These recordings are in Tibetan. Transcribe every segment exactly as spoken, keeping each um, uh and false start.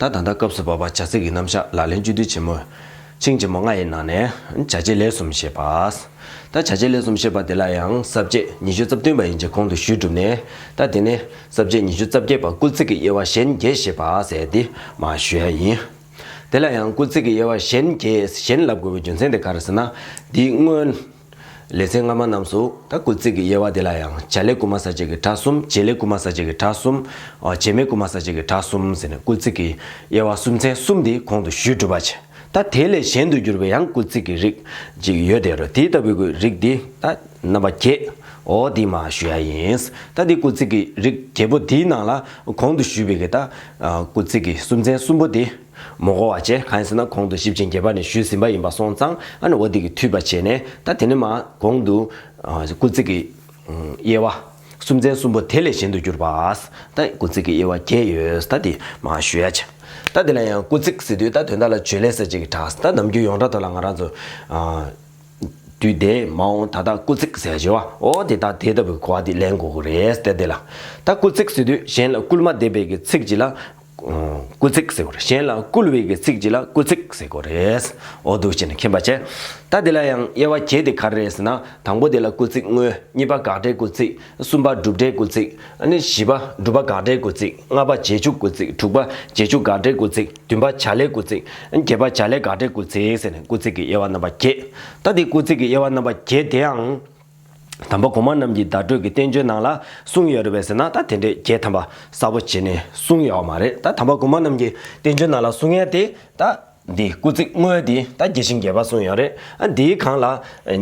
ད་ད་ལྟ་སྐབས་སུ་བབ་པ་བྱ་ཚིག་གི་རྣམ་གཞག་ལག་ལེན་བཅུད་བསྡུས་ཆེན་མོ། ཆིངས་ཆེན་མོ་ལྔ་ཡི་ནང་ནས་བྱ་བྱེད་ལས་གསུམ་བཤད་པ། ད་བྱ་བྱེད་ལས་གསུམ་བཤད་པ་དེ་ལ་ཡང་ས་བཅད་ཉི་ཤུ་རྩ་བདུན་པ་ཡིན་ཅེས་གོང་དུ་ཞུས་གྲུབ་ནས། ད་དེ་ནས་ས་བཅད་ཉི་ཤུ་རྩ་བརྒྱད་པ་སྐུལ་ཚིག་གི་དབྱེ་བ་གཞན་བརྒྱད་བཤད་པ་ཟེར་ཏེ་མར་ཞུ་ཡ་ཡིན། དེ་ལ་ཡང་སྐུལ་ཚིག་གི་དབྱེ་བ་གཞན་བརྒྱད་གཞན་ལབ་དགོས་པའི་རྒྱུ་མཚན་དེ་ག་རེ་ཟེར་ན། འདིའི་སྔོན། ལེ་ཚན་སྔ་མ་རྣམས་སུ་ད་སྐུལ་ཚིག་གི་དབྱེ་བ་དེ་ལ་ཡང་བྱ་ལས་སྐུལ་མ་གསལ་བྱེད་ཀྱི་སྒྲ་གསུམ། བྱེད་ལས་སྐུལ་མ་གསལ་བྱེད་ཀྱི་སྒྲ་གསུམ། ཨ། བྱེད་མེད་སྐུལ་མ་གསལ་བྱེད་ཀྱི་སྒྲ་གསུམ་ཟེར་ནས་སྐུལ་ཚིག་གི་དབྱེ་བ་གསུམ་ཚན་གསུམ་དེ་གོང་དུ་ཞུས་གྲུབ་པ་བྱས། ད་དེ་ལས་གཞན་དུ་གྱུར་པའི་ཡང་སྐུལ་ཚིག་གི་རིགས་ཅིག་ཡོད་དེ་རེད། དེ་ལྟ་བུའི་རིགས་འདི་ད་རྣམ་པ་བརྒྱད། འོ་འདི་མར་ཞུ་ཡ་ཡིན། ད་འདི་སྐུལ་ཚིག་གི་རིགས་བརྒྱད་པོ་འདིའི་ནང་ལ་གོང་དུ་ཞུས་པའི་གི་ད་ཨ་སྐུལ་ཚིག་གི་གསུམ་ཚན་གསུམ་པོ་འདི་མ་གོ་བ་བྱས། གང་ཡིན་ཟེར་ན་གོང་དུ་ཞིབ་ཅིང་རྒྱས་པ་ནས་ཞུས་ཟིན་པ་ཡིན་པ་སོང་ཙང་། ཨ་ནི་འོ་འདི་གི་འཐུས་པ་བྱས་ནས། ད་དེ་ནས་མར་གོང་དུ་ཨ་སྐུལ་ཚིག་གི་ཨ་དབྱེ་བ་གསུམ་ཚན་གསུམ་པོ་དེ་ལས་གཞན་དུ་གྱུར་པ། ད་སྐུལ་ཚིག་གི་དབྱེ་བ་བརྒྱད་ཡོད། ད་དེ་མར་ཞུ་ཡ་བྱས། ད་དེ་ལ་ཡང་སྐུལ་ཚིག་ཟེར་དུས་ད་དོན་དག་ལ་བརྗོད་ལས་གསལ་བྱེད་ཀྱི་སྒྲ། ད་ནམ་རྒྱུན་ཡོངས་གྲགས་ཐོག་ལ་ང་རང་ཚོ་ཨ་དུས་འདས་མ་འོངས་ད་ལྟ་སྐུལ་ཚིག་ཟེར་བ་ཅིག་ཡོད་པ། འོ་དེ་ད་དེ་ལྟ་བུའི་གོ་བ་དེ་ལེན་དགོས་ཀྱི་རེད། དེ་དེ་ལ་ད་སྐུལ་ཚིག་ཟེར་དུས་གཞན་ལ་སྐུལ་མ་འདེབས་པའི་གི་ཚིག་ཅིག་ལ་སྐུལ་ཚིག་ཟེར་དགོས་རེད། གཞན་ལ་སྐུལ་བའི་གི་ཚིག་ཅིག་ལ་སྐུལ་ཚིག་ཟེར་དགོས་རེད། འོ་འདུག་བྱས་ནས་མཁྱེན་པ་བྱས། ད་དེ་ལ་ཡང་དབྱེ་བ་བརྒྱད་དེ་ག་རེ་རེད་ཟེར་ན། དང་པོ་དེ་ལ་སྐུལ་ཚིག་དངོས། གཉིས་པ་དགག་སྒྲའི་སྐུལ་ཚིག། གསུམ་པ་བསྒྲུབ་སྒྲའི་སྐུལ་ཚིག། ཨ་ནི་བཞི་པ་སྒྲུབ་པ་དགག་སྒྲའི་སྐུལ་ཚིག། ལྔ་པ་རྗེས་འཇུག་སྐུལ་ཚིག། དྲུག་པ་རྗེས་འཇུག་དགག་སྒྲའི་སྐུལ་ཚིག། བདུན་པ་བྱ་ལས་སྐུལ་ཚིག། བརྒྱད་པ་བྱ་ལས་དགག་སྒྲའི་སྐུལ་ཚིག་ཟེར་ནས་སྐུལ་ཚིག་གི་དབྱེ་བ་རྣམ་པ་བརྒྱད། ད་དེ་སྐུལ་ཚིག་གི་དབྱེ་བ་རྣམ་པ་བརྒྱད་དེའང་། དམ་པ་གོང་མ་རྣམས་ཀྱི་བརྡ་སྤྲོད་ཀྱི་བསྟན་བཅོས་ནང་ལ་གསུངས་ཡོད་རེད་པས་ཟེར་ན། ད་དེ་འདྲའི་བརྒྱད་ཐམ་པ་གསལ་པོ་བྱས་ནས་གསུངས་ཡོད་མ་རེད། ད་དམ་པ་གོང་མ་རྣམས་ཀྱི་བསྟན་བཅོས་ནང་ལ་གསུང་ཡ་དེ་ད་འདི་སྐུལ་ཚིག་དངོས་དེ་ད་རྒྱས་ཤིང་རྒྱས་པ་གསུངས་ཡོད་རེད། ཨ་འདིའི་སྒང་ལ་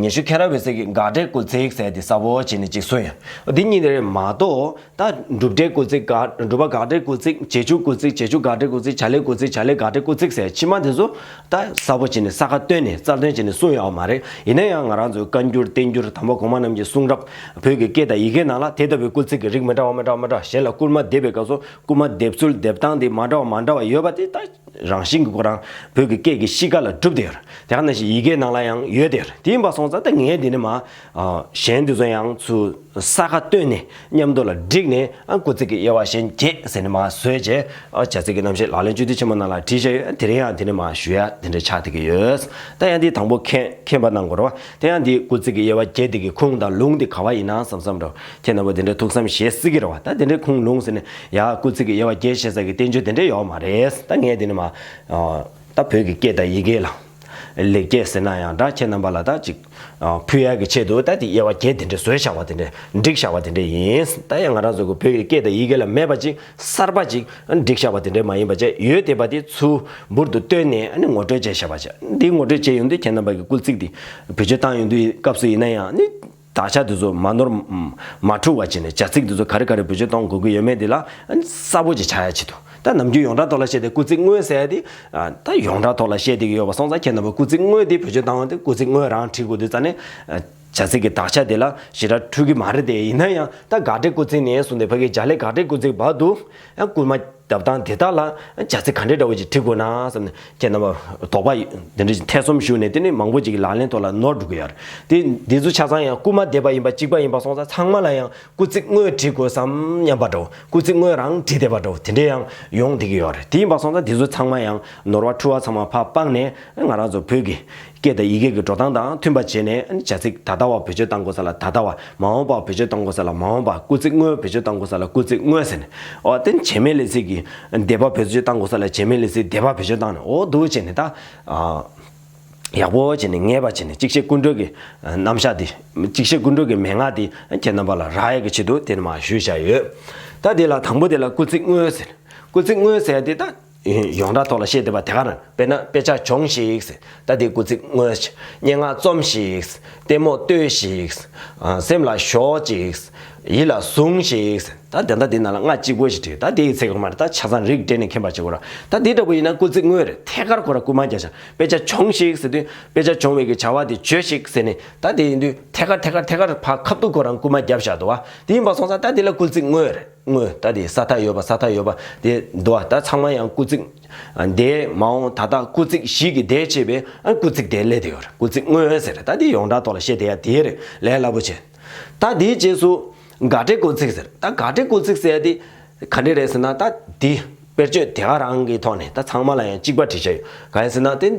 ཉི་ཤུ་མཁྱེན་རབ་འོད་ཟེར་གྱིས་དགག་སྒྲའི་སྐུལ་ཚིག་ཟེར་དེ་གསལ་པོ་བྱས་ནས་ཅིག་གསུངས་ཡོད། འདི་གཉིས་དེ་རེད་མ་གཏོགས། ད་བསྒྲུབ་སྒྲའི་སྐུལ་ཚིག་དགག་སྒྲུབ་པ་དགག་སྒྲའི་སྐུལ་ཚིག། རྗེས་འཇུག་སྐུལ་ཚིག། རྗེས་འཇུག་དགག་སྒྲའི་སྐུལ་ཚིག། བྱ་ལས་སྐུལ་ཚིག། བྱ་ལས་དགག་སྒྲའི་སྐུལ་ཚིག་ཟེར་ཕྱི་མ་དེ་ཚོ་ད་གསལ་པོ་བྱས་ནས་ས་ཁ་བཏོན་ནས་རྩལ་འདོན་བྱས་ནས་གསུངས་ཡོད་མ་རེད། ཡིན་ན་ཡང་ང་རང་ཚོའི་བཀའ་འགྱུར་བསྟན་འགྱུར་དམ་པ་གོང་མ་རྣམས་ཀྱི་གསུང་རབ། བོད་ཀྱི་སྐད་དང་ཡི་གེ་ནང་ལ་དེ་ལྟ་བུའི་སྐུལ་ཚིག་གི་རིགས་མི་འདྲ་བ་མི་འདྲ་བ་མི་འདྲ་བ། གཞན་ལ་སྐུལ་མ་འདེབས་པའི་སྐབས་སུ་སྐུལ་མ་འདེབས་ཚུལ་འདེབས་སྟངས་དེ་མ་འདྲ་བ་མ་འདྲ་བ་ཡོད་པ་དེ་ད་རང་བཞིན་གྱི་ཁོ་རང་བོད་ཀྱི་སྐད་ཀྱི་གཤིས་ཀ་ལ་གྲུབ་བསྡད་ཡོད་རེད། དེ་ག་ནང་བཞིན་ཡི་གེའི་ནང་ལ་ཡང་ཡོད་བསྡད་ཡོད་རེད། དེ་ཡིན་པ་སོང་ཙང་ད་ངས་འདི་ནས་མར་ཨ་གཞན་དེ་ཚོ་ཡང་ཚུར་ས་ཁ་བཏོན་ནས་མཉམ་དུ་ལ་བསྒྲིགས་ནས། ཨ་སྐུལ་ཚིག་གི་དབྱེ་བ་གཞན་བརྒྱད་ཟེར་ནས་མར་བཟོས་བྱས། ཨ་བྱ་ཚིག་གི་རྣམ་བཤད་ལག་ལེན་བཅུད་བསྡུས་ཆེན་མོ་ནང་ལ་བྲིས་བཞག་ཡོད། དེ་རིང་ཡང་དེ་ནས་མར་ཞུ་ཡ་དེ་འདྲ་ཆགས་བསྡད་ཀྱི་ཡོད། ད་ཡང་འདི་དང་པོ་མཁྱེན་མཁྱེན་པ་གནང་དགོས་རེད་བ། དེ་ཡང་འདི་སྐུལ་ཚིག་གི་དབྱེ་བ་བརྒྱད་དེ་གི་ཁུངས་དང་ལུང་དེ་ག་བ་ཡིན་ན་བསམ་བསམ་འདྲ། ཁྱེད་རྣམ་པ་དེ་འདྲའི་ཐུགས་བསམ་བཞེས་སྲིད་ཀྱི་རེད་བ། ད་དེ་འདྲའི་ཁུངས་ལུང་ཟེར་ནས་ཡ་སྐུལ་ཚིག་གི་དབྱེ་བ་བརྒྱད་བཤད་ས་གི་བསྟན་བཅོས་དེ་འདྲ་ཡོད་མ་རེད། ད་ངས་དེ་ནས་མར་ཨ་ད་བོད་ཀྱི་སྐད་དང་ཡི་གེ་ལ་ལེགས་སྐྱེས་ཟེར་ན་ཡང་འདྲ། ཁྱེད་རྣམ་པ་ལ་ད་ཅིག་ཨ་ཕུལ་ཡག་གི་ཆེད་དུ་ད་དེ་དབྱེ་བ་བརྒྱད་དེ་འདྲ་བཟོས་བཞག་པ་དེ་འདྲ། བསྒྲིགས་བཞག་པ་དེ་འདྲ་ཡིན། ད་ཡང་ང་རང་ཚོ་གི་བོད་ཀྱི་སྐད་དང་ཡི་གེ་ལ་མེད་པ་ཅིག་གསར་པ་ཅིག་བསྒྲིགས་བཞག་པ་དེ་འདྲ་མ་ཡིན་པ་བྱས། ཡོད་བསྡད་པ་དེ་ཚུར་འབུར་དུ་བཏོན་ནས་ཨ་ནི་ངོ་སྤྲོད་བྱས་བཞག་པ་བྱས། འདི་ངོ་སྤྲོད་བྱས་ཡོང་དུས་ཁྱེད་རྣམ་པ་གི་སྐུལ་ཚིག་དེ་བེད་སྤྱོད་བཏང་ཡོང་དུས་སྐབས་སུ་ཡིན་ན་ཡང་ནི། དག་ཆ་དེ་ཚོ་མ་ནོར་མ་འཁྲུག་པ་བྱས་ནས། བྱ་ཚིག་དེ་ཚོ་ག་རེ་ག་རེ་བེད་སྤྱོད་གཏོང་དགོས་ཀྱི་ཡོད་མེད་དེ་ལ་གསལ་པོ་ཅིག་ཆགས་ཡ་ཆེད་དུ། ད་ནམ་རྒྱུན་ཡོངས་གྲགས་ཐོག་ལ་བཤད་དེ་སྐུལ་ཚིག་དངོས་ཟེར་ཡ་དེ། ད་ཡོངས་གྲགས་ཐོག་ལ་བཤད་བསྡད་ཀྱི་ཡོད་པ་སོང་ཙང་། ཁྱེད་རྣམ་པ་སྐུལ་ཚིག་དངོས་དེ་བེད་སྤྱོད་བཏང་བ་དེ་སྐུལ་ཚིག་དངོས་རང་བྲིས་དགོས་དུས་ཙ་ནས། བྱ་ཚིག་གི་དག་ཆ་དེ་ལ་ཞེ་དྲག་འཁྲུལ་གྱི་མ་རེད་དེ། ཡིན་ན་ཡང་ད་དགག་སྒྲའི་སྐུལ་ཚིག་ནས་བཟུང་སྟེ་ཕ་གིའི་བྱ་ལས་དགག་སྒྲའི་སྐུལ་ཚིག་བར་དུ་ཡང་སྐུལ་མ། བརྡ་དང་དེ་དག་ལ་བྱ་ཚིག་ག་འདྲ་འདྲ་བོ་ཅིག་བྲིས་དགོས་ན་བསམ་ནས། ཁྱེད་རྣམ་པ་དོགས་པ་དེ་འདྲ་ཅིག་ཐེ་ཚོམ་ཞུགས་ནས། དེ་ནི་མང་པོ་ཅིག་གི་ལག་ལེན་ཐོག་ལ་ནོར་འགྲོ་གི་ཡོད་རེད། དེ་འདི་ཚོ་ཆ་ཚང་ཡང་སྐུལ་མ་འདེབས་པ་ཡིན་པ་གཅིག་པ་ཡིན་པ་སོང་ཙང་། ཚང་མ་ལ་ཡང་སྐུལ་ཚིག་དངོས་བྲིས་དགོས་བསམ་སྙམ་པ་འདྲ་བོ། སྐུལ་ཚིག་དངོས་རང་བྲིས་བསྡད་པ་འདྲ་བོ་དེ་འདྲ་ཡང་ཡོང་བསྡད་ཀྱི་ཡོད་རེད། དེ་ཡིན་པ་སོང་ཙང་དེ་ཚོ་ཚང་མ་ཡང་ནོར་བ་འཁྲུལ་བ་ཚང་མ་ཕར་སྤངས་ནས། ང་རང་ཚོ་བོད་ཀྱི་སྐད་དང་ཡི་གེ་གི་འགྲོ་སྟངས་དང་མཐུན་པ་བྱས་ནས། བྱ་ཚིག་ད་ལྟ་བ་བེད་སྤྱོད་བཏང་དགོས་ས་ལ་ད་ལྟ་བ། མ་འོངས་པ་བེད་སྤྱོད་བཏང་དགོས་ས་ལ་མ་འོངས་པ། སྐུལ་ཚིག་དངོས་བེད་སྤྱོད་བཏང་དགོས་ས་ལ་སྐུལ་ཚིག་དངོས་ཟེར་ནས། འོ་དེ་བྱེད་མེད་ལས་ཚིག་གི་འདས་པ་བེད་སྤྱོད་བཏང་དགོས་ས་ལ་བྱེད་མེད་ལས་ཚིག་འདས་པ་བེད་སྤྱོད་བཏང་ནས། འོ་འདུག་བྱས་ནས་ད་ཨ་ཡག་པོ་བྱས་ནས་ངེས་པ་བྱས་ནས། གཅིག་ཤེས་ཀུན་གྲོལ་གྱི་རྣམ་གཞག་འདི། གཅིག་ཤེས་ཀུན་གྲོལ་གྱི་མན་ངག་འདི་ཁྱེད་རྣམ་པ་ལ་རག་ཡག་གི་ཆེད་དུ་དེ་ནས་མར་ཞུས་བཞག་ཡོད། ད་དེ་ལ་དང་པོ་དེ་ལ་སྐུལ་ཚིག་དངོས་ཟེར། སྐུལ་ཚིག་དངོས་ཟེར་དེ་ད་ཡོངས་གྲགས་ཐོག་ལ་བཤད་བསྡད་པ་དེ་ག་རང་། དཔེར་ན་དཔེ་ཆ་གྱོངས་ཤིག་ཟེར། ད་དེ་སྐུལ་ཚིག་དངོས། སྙན་ངག་རྩོམས་ཤིག། ལྟད་མོ་ལྟོས་ཤིག། ཨ་སེམས་ལ་ཞོག་ཅིག། ཡིད་ལ་ཟུངས་ཤིག། ད་དེ་འདྲ་དེ་ནང་ལ་ལྔ་གཅིག་པོ་ཞིག་བྲིས། ད་དེ་ཡི་ཚིག་གོ་མ་རེད། ད་ཆ་ཚང་རིགས་བསྒྲེས་ནས་མཁྱེན་པ་བྱེད་དགོས་ར། ད་དེ་འདྲ་པོ་ཡིན་ན་སྐུལ་ཚིག་དངོས་རེད། ཐད་ཀར་ཁོ་རང་སྐུལ་མ་རྒྱག་བྱ། དཔེ་ཆ་གྱོངས་ཤིག་ཟེར་དུས་དཔེ་ཆ་གྱོང་བའི་གི་བྱ་བ་དེ་བྱོས་ཤིག་ཟེར་ནས། ད་དེ་ཡིན་དུས་ཐད་ཀར་ཐད་ཀར་ཐད་ཀར་ཕར་ཁ་ཐུག་ཁོ་རང་སྐུལ་མ་བརྒྱབ་བཞག་འདུག་བ། དེ་ཡིན་པ་སོང་ཙང་ད་དེ་ལ་སྐུལ་ཚིག་དངོས་རེད། དངོས། ད་དེ་ས་མཐའ་ཡོད་པ་ས་མཐའ་ཡོད་པ་དེ་འདུག་བ། ད་ཚང་མ་ཡང་སྐུལ་ཚིག་འདས་མ་འོངས་ད་ལྟ་སྐུལ་ཚིག་བཞི་གི་འདས་བྱས་པའི་ཨ་སྐུལ་ཚིག་དེ་སླེབས་བསྡད་ཡོད་རེད། སྐུལ་ཚིག་དངོས་ཟེར། ད་དེ་ཡོངས་གྲགས་ཐོག་ལ་བཤད་བསྡད་ཡ་དེ་རེད། ལས་སླ་པོ་བྱས། ད་དེའི་རྗེས་སུ་དགག་སྒྲའི་སྐུལ་ཚིག་ཟེར། ད་དགག་སྒྲའི་སྐུལ་ཚིག་ཟེར་དེ་ག་འདྲ་རེད་ཟེར་ན། ད་དེ་ དཔེར་བརྗོད་དེ་ག་རང་གི་ཐོག་ནས་ད་ཚང་མ་ལ་ཡང་གཅིག་པ་བྲིས་བཞག་ཡོད། གང་ཡིན་ཟེར་ན་དེ་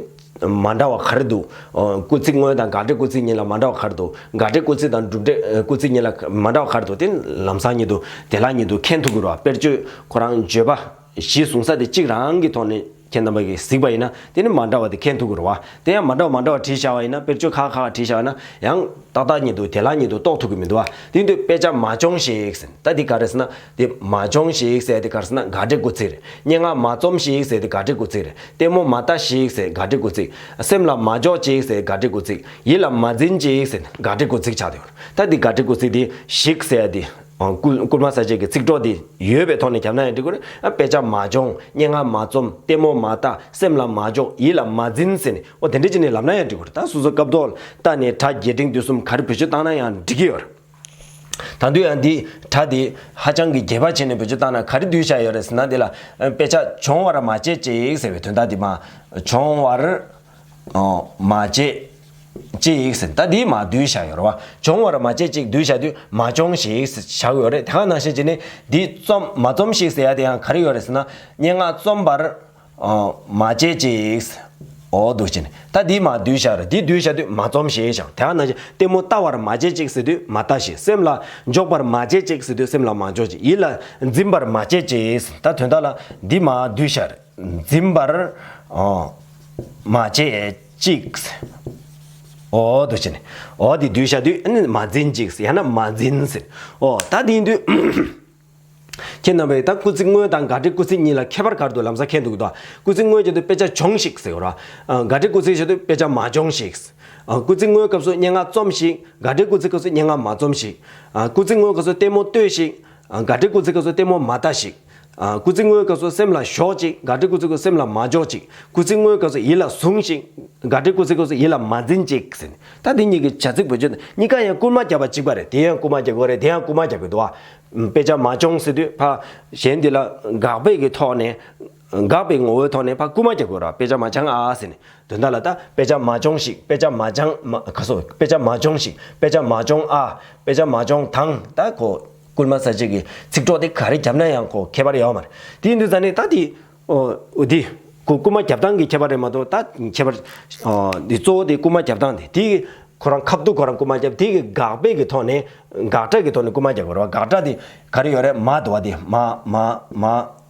མ་འདྲ་བ་ག་རེ་འདུག་ཨོ། སྐུལ་ཚིག་དངོས་དང་དགག་སྒྲའི་སྐུལ་ཚིག་གཉིས་ལ་མ་འདྲ་བ་ག་རེ་འདུག་དགག་སྒྲའི་སྐུལ་ཚིག་དང་སྒྲུབ་སྒྲའི་ཨ་སྐུལ་ཚིག་གཉིས་ལ་མ་འདྲ་བ་ག་རེ་འདུག་དེ་ལམ་སང་ཉིད་དུ་དེ་ལ་ཉིད་དུ་མཁྱེན་ཐུབ་ཀྱི་རེད་བ། དཔེར་བརྗོད་ཁོ་རང་བརྗོད་པ་གཞི་བཟུང་ས་དེ་གཅིག་རང་གི་ཐོག་ནས་ཁྱེད་རྣམ་པ་གིས་གཟིགས་པ་ཡིན་ན་དེ་ནི་མ་འདྲ་བ་དེ་མཁྱེན་ཐུབ་ཀྱི་རེད་བ། དེ་ཡང་མ་འདྲ་བ་མ་འདྲ་བ་བྲིས་བཞག་པ་ཡིན་ན། དཔེར་བརྗོད་ཁག་ཁག་བྲིས་བཞག་པ་ཡིན་ན་ཡང་ཏག་ཏག་ཉིད་དུ་དེ་ལ་ཉིད་དུ་རྟོགས་ཐུབ་ཀྱི་མི་འདུག་བ། དེ་ཡིན་དུས་དཔེ་ཆ་མ་སྦྱོངས་ཤིག་ཟེར། ད་འདི་ག་རེ་ཟེར་ན། དེ་མ་སྦྱོངས་ཤིག་ཟེར་དེ་ག་རེ་ཟེར་ན་དགག་སྒྲའི་སྐུལ་ཚིག་རེད། སྙན་ངག་མ་རྩོམས་ཤིག་ཟེར་དེ་དགག་སྒྲའི་སྐུལ་ཚིག་རེད། ལྟད་མོ་མ་ལྟ་ཞིག་ཟེར་དགག་སྒྲའི་སྐུལ་ཚིག་སེམས་ལ་མ་འཇོག་ཅིག་ཟེར་དགག་སྒྲའི་སྐུལ་ཚིག་ཡིད་ལ་མ་འཛིན་ཅིག་ཟེར་དགག་སྒྲའི་སྐུལ་ཚིག་ཆགས་བསྡད་ཡོད། ད་འདི་དགག་སྒྲའི་སྐུལ་ཚིག་དེ་ཞིག་ཟེར་དེ། ཨ། སྐུལ་སྐུལ་མ་གསལ་བྱེད་ཀྱི་ཚིག་གྲོགས་དེ་ཡོད་པའི་ཐོག་ནས་བརྒྱབ་ན་ཡང་འགྲིག་གི་རེད། ཨ། དཔེ་ཆ་མ་སྦྱོངས། སྙན་ངག་མ་རྩོམས། ལྟད་མོ་མ་ལྟ། སེམས་ལ་མ་འཇོག་ཡིད་ལ་མ་འཛིན་ཟེར་ནས། འོ། དེ་འདྲ་བྱས་ནས་ལབ་ན་ཡང་འགྲིག་གི་རེད། ད་སོ་སོ་སྐབས་ཐོག་ལ་ལྟ་ནས་སྒྲ་རྒྱས་འབྲིང་བསྡུས་གསུམ་ག་རེ་བེད་སྤྱོད་བཏང་ན་ཡང་འགྲིག་གི་ཡོད་རེད། ད་དུང་ཡང་འདི་སྒྲ་འདི་ཧ་ཅང་གི་རྒྱས་པ་བྱས་ནས་བེད་སྤྱོད་བཏང་ན་ག་རེ་བསྡུས་བཞག་ཡོད་རེད་ཟེར་ན། འདི་ལ་དཔེ་ཆ་སྦྱོང་བར་མ་བྱེད་ཅིག་ཟེར་བའི་དོན་དག་འདི་མ་སྦྱོང་བར་ཨོ། མ་བྱེད་ཅིག་ཟེར། ད་འདི་མ་བསྡུས་བཞག་ཡོད་རེད་བ། སྦྱོང་བར་མ་བྱེད་ཅིག་བསྡུས་བཞག་དུས་མ་སྦྱོངས་ཤིག་བཞག་ཡོད་རེད། དེ་ག་ནང་བཞིན་བྱས་ནས་འདི་རྩོམ་མ་རྩོམས་ཤིག་ཟེར་ཡ་དེ་ཡང་ག་རེ་ཡོད་རེད་ཟེར་ན། སྙན་ངག་རྩོམ་པར་ཨོ། མ་བྱེད་ཅིག་འོ་འདུག་བྱས་ནས། ད་འདི་མ་བསྡུས་བཞག་རེད། འདི་བསྡུས་བཞག་དུས་མ་རྩོམས་ཞེས་བཞག་དེ་ག་ནང་བཞིན་ལྟད་མོ་ལྟ་བར་མ་བྱེད་ཅིག་ཟེར་དུས་མ་ལྟ་ཞེས། སེམས་ལ་འཇོག་པར་མ་བྱེད་ཅིག་ཟེར་དུས་སེམས་ལ་མ་འཇོག་ཅིག་ཡིད་ལ་འཛིན་པར་མ་བྱེད་ཅིག་ད་དོན་དག་ལ་འདི་མ་བསྡུས་བཞག་རེད། འཛིན་པར་ཨོ། མ་བྱེད་ཅིག་འོ་འདུག་བྱས་ནས། འོ་འདི་བསྡུས་བཞག་དུས་ཨ་ནི་མ་འཛིན་ཅིག་ཡང་ན་མ་འཛིན་ཟེར། འོ། ད་འདི་ཡིན་དུས་ཁྱེད་རྣམ་པས་ད་སྐུལ་ཚིག་དངོས་དང་དགག་སྒྲའི་སྐུལ་ཚིག་གཉིས་ལ་ཁྱད་པར་ག་རེ་འདུག་ལམ་སང་མཁྱེན་ཐུབ་ཀྱི་འདུག་སྐུལ་ཚིག་དངོས་བྱེད་དུས་དཔེ་ཆ་སྦྱོངས་ཤིག་ཟེར་བ་ར། དགག་སྒྲའི་སྐུལ་ཚིག་བྱེད་དུས་དཔེ་ཆ་མ་སྦྱོངས་ཤིག་སྐུལ་ཚིག་དངོས་སྐབས་སུ་སྙན་ངག་རྩོམས་ཤིག་དགག་སྒྲའི་སྐུལ་ཚིག་སྐབས་སུ་སྙན་ངག་མ་རྩོམས་ཤིག་སྐུལ་ཚིག་དངོས་སྐབས་སུ་ལྟད་མོ་ལྟོས་ཤིག་དགག་སྒྲའི་སྐུལ་ཚིག་སྐབས་སུ་ལྟད་མོ་མ་ལྟ་ཞིག་ཨ། སྐུལ་ཚིག་དངོས་སྐབས་སུ་སེམས་ལ་ཞོག་ཅིག་དགག་སྒྲའི་སྐུལ་ཚིག་སྐབས་སུ་སེམས་ལ་མ་འཇོག་ཅིག་སྐུལ་ཚིག་དངོས་སྐབས་སུ་ཡིད་ལ་ཟུངས་ཤིག་དགག་སྒྲའི་སྐུལ་ཚིག་སྐབས་སུ་ཡིད་ལ་མ་འཛིན་ཅིག་ཟེར་ནས། ད་འདི་གཉིས་ཀྱི་བྱ་ཚིག་བེད་སྤྱོད་གཉིས་ཀ་ཡང་སྐུལ་མ་བརྒྱབ་པ་གཅིག་པ་རེད། དེ་ཡང་སྐུལ་མ་རྒྱག་དགོས་རེད། དེ་ཡང་སྐུལ་མ་རྒྱག་དགོས་འདུག་བ། དཔེ་ཆ་མ་སྦྱོངས་ཟེར་དུས་ཕ་གཞན་འདི་ལ་དགག་པའི་གི་ཐོག་ནས། དགག་པའི་ངོ་བོའི་ཐོག་ནས་ཕ་སྐུལ་མ་རྒྱག་དགོས་རེད། དཔེ་ཆ་མ་སྦྱངས་ཨ་ཟེར་ནས། དོན་དག་ལ་ད་དཔེ་ཆ་མ་སྦྱོངས་ཤིག་དཔེ་ཆ་མ་སྦྱངས་མ་ག་སོ། དཔེ་ཆ་མ་སྦྱོངས་ཤིག་དཔེ་ཆ་མ་སྦྱོངས་ཨ། དཔེ་ཆ་མ་སྦྱོངས་དང་། ད་ཁོ་སྐུལ་མ་གསལ་བྱེད་ཀྱི་ཚིག་གྲོགས་དེ་ག་རེ་བརྒྱབ་ན་ཡང་ཁོ་ཁྱད་པར་ཡོད་མ་རེད། དེ་ཡིན་དུས་ཙང་ནས་ད་དེ་ཨོ་འདི་ཁོ་སྐུལ་མ་རྒྱབ་སྟངས་ཀྱི་ཁྱད་པར་རེད་མ་གཏོགས། ད་ཁྱད་པར་ཨོ་འདི་གཙོ་བོ་དེ་སྐུལ་མ་རྒྱབ་སྟངས་དེ། དེ་ཁོ་རང་ཁ་ཐུག་ཁོ་རང་སྐུལ་མ་རྒྱབ། དེ་གི་དགག་པའི་གི་ཐོག་ནས། དགག་སྒྲ་གི་ཐོག་ནས་སྐུལ་མ་རྒྱག་དགོས་རེད་བ། དགག་སྒྲ་དེ་ག་རེ་ཡོད་རེད། མ་འདུག་བ། དེ་མ་མ་མ་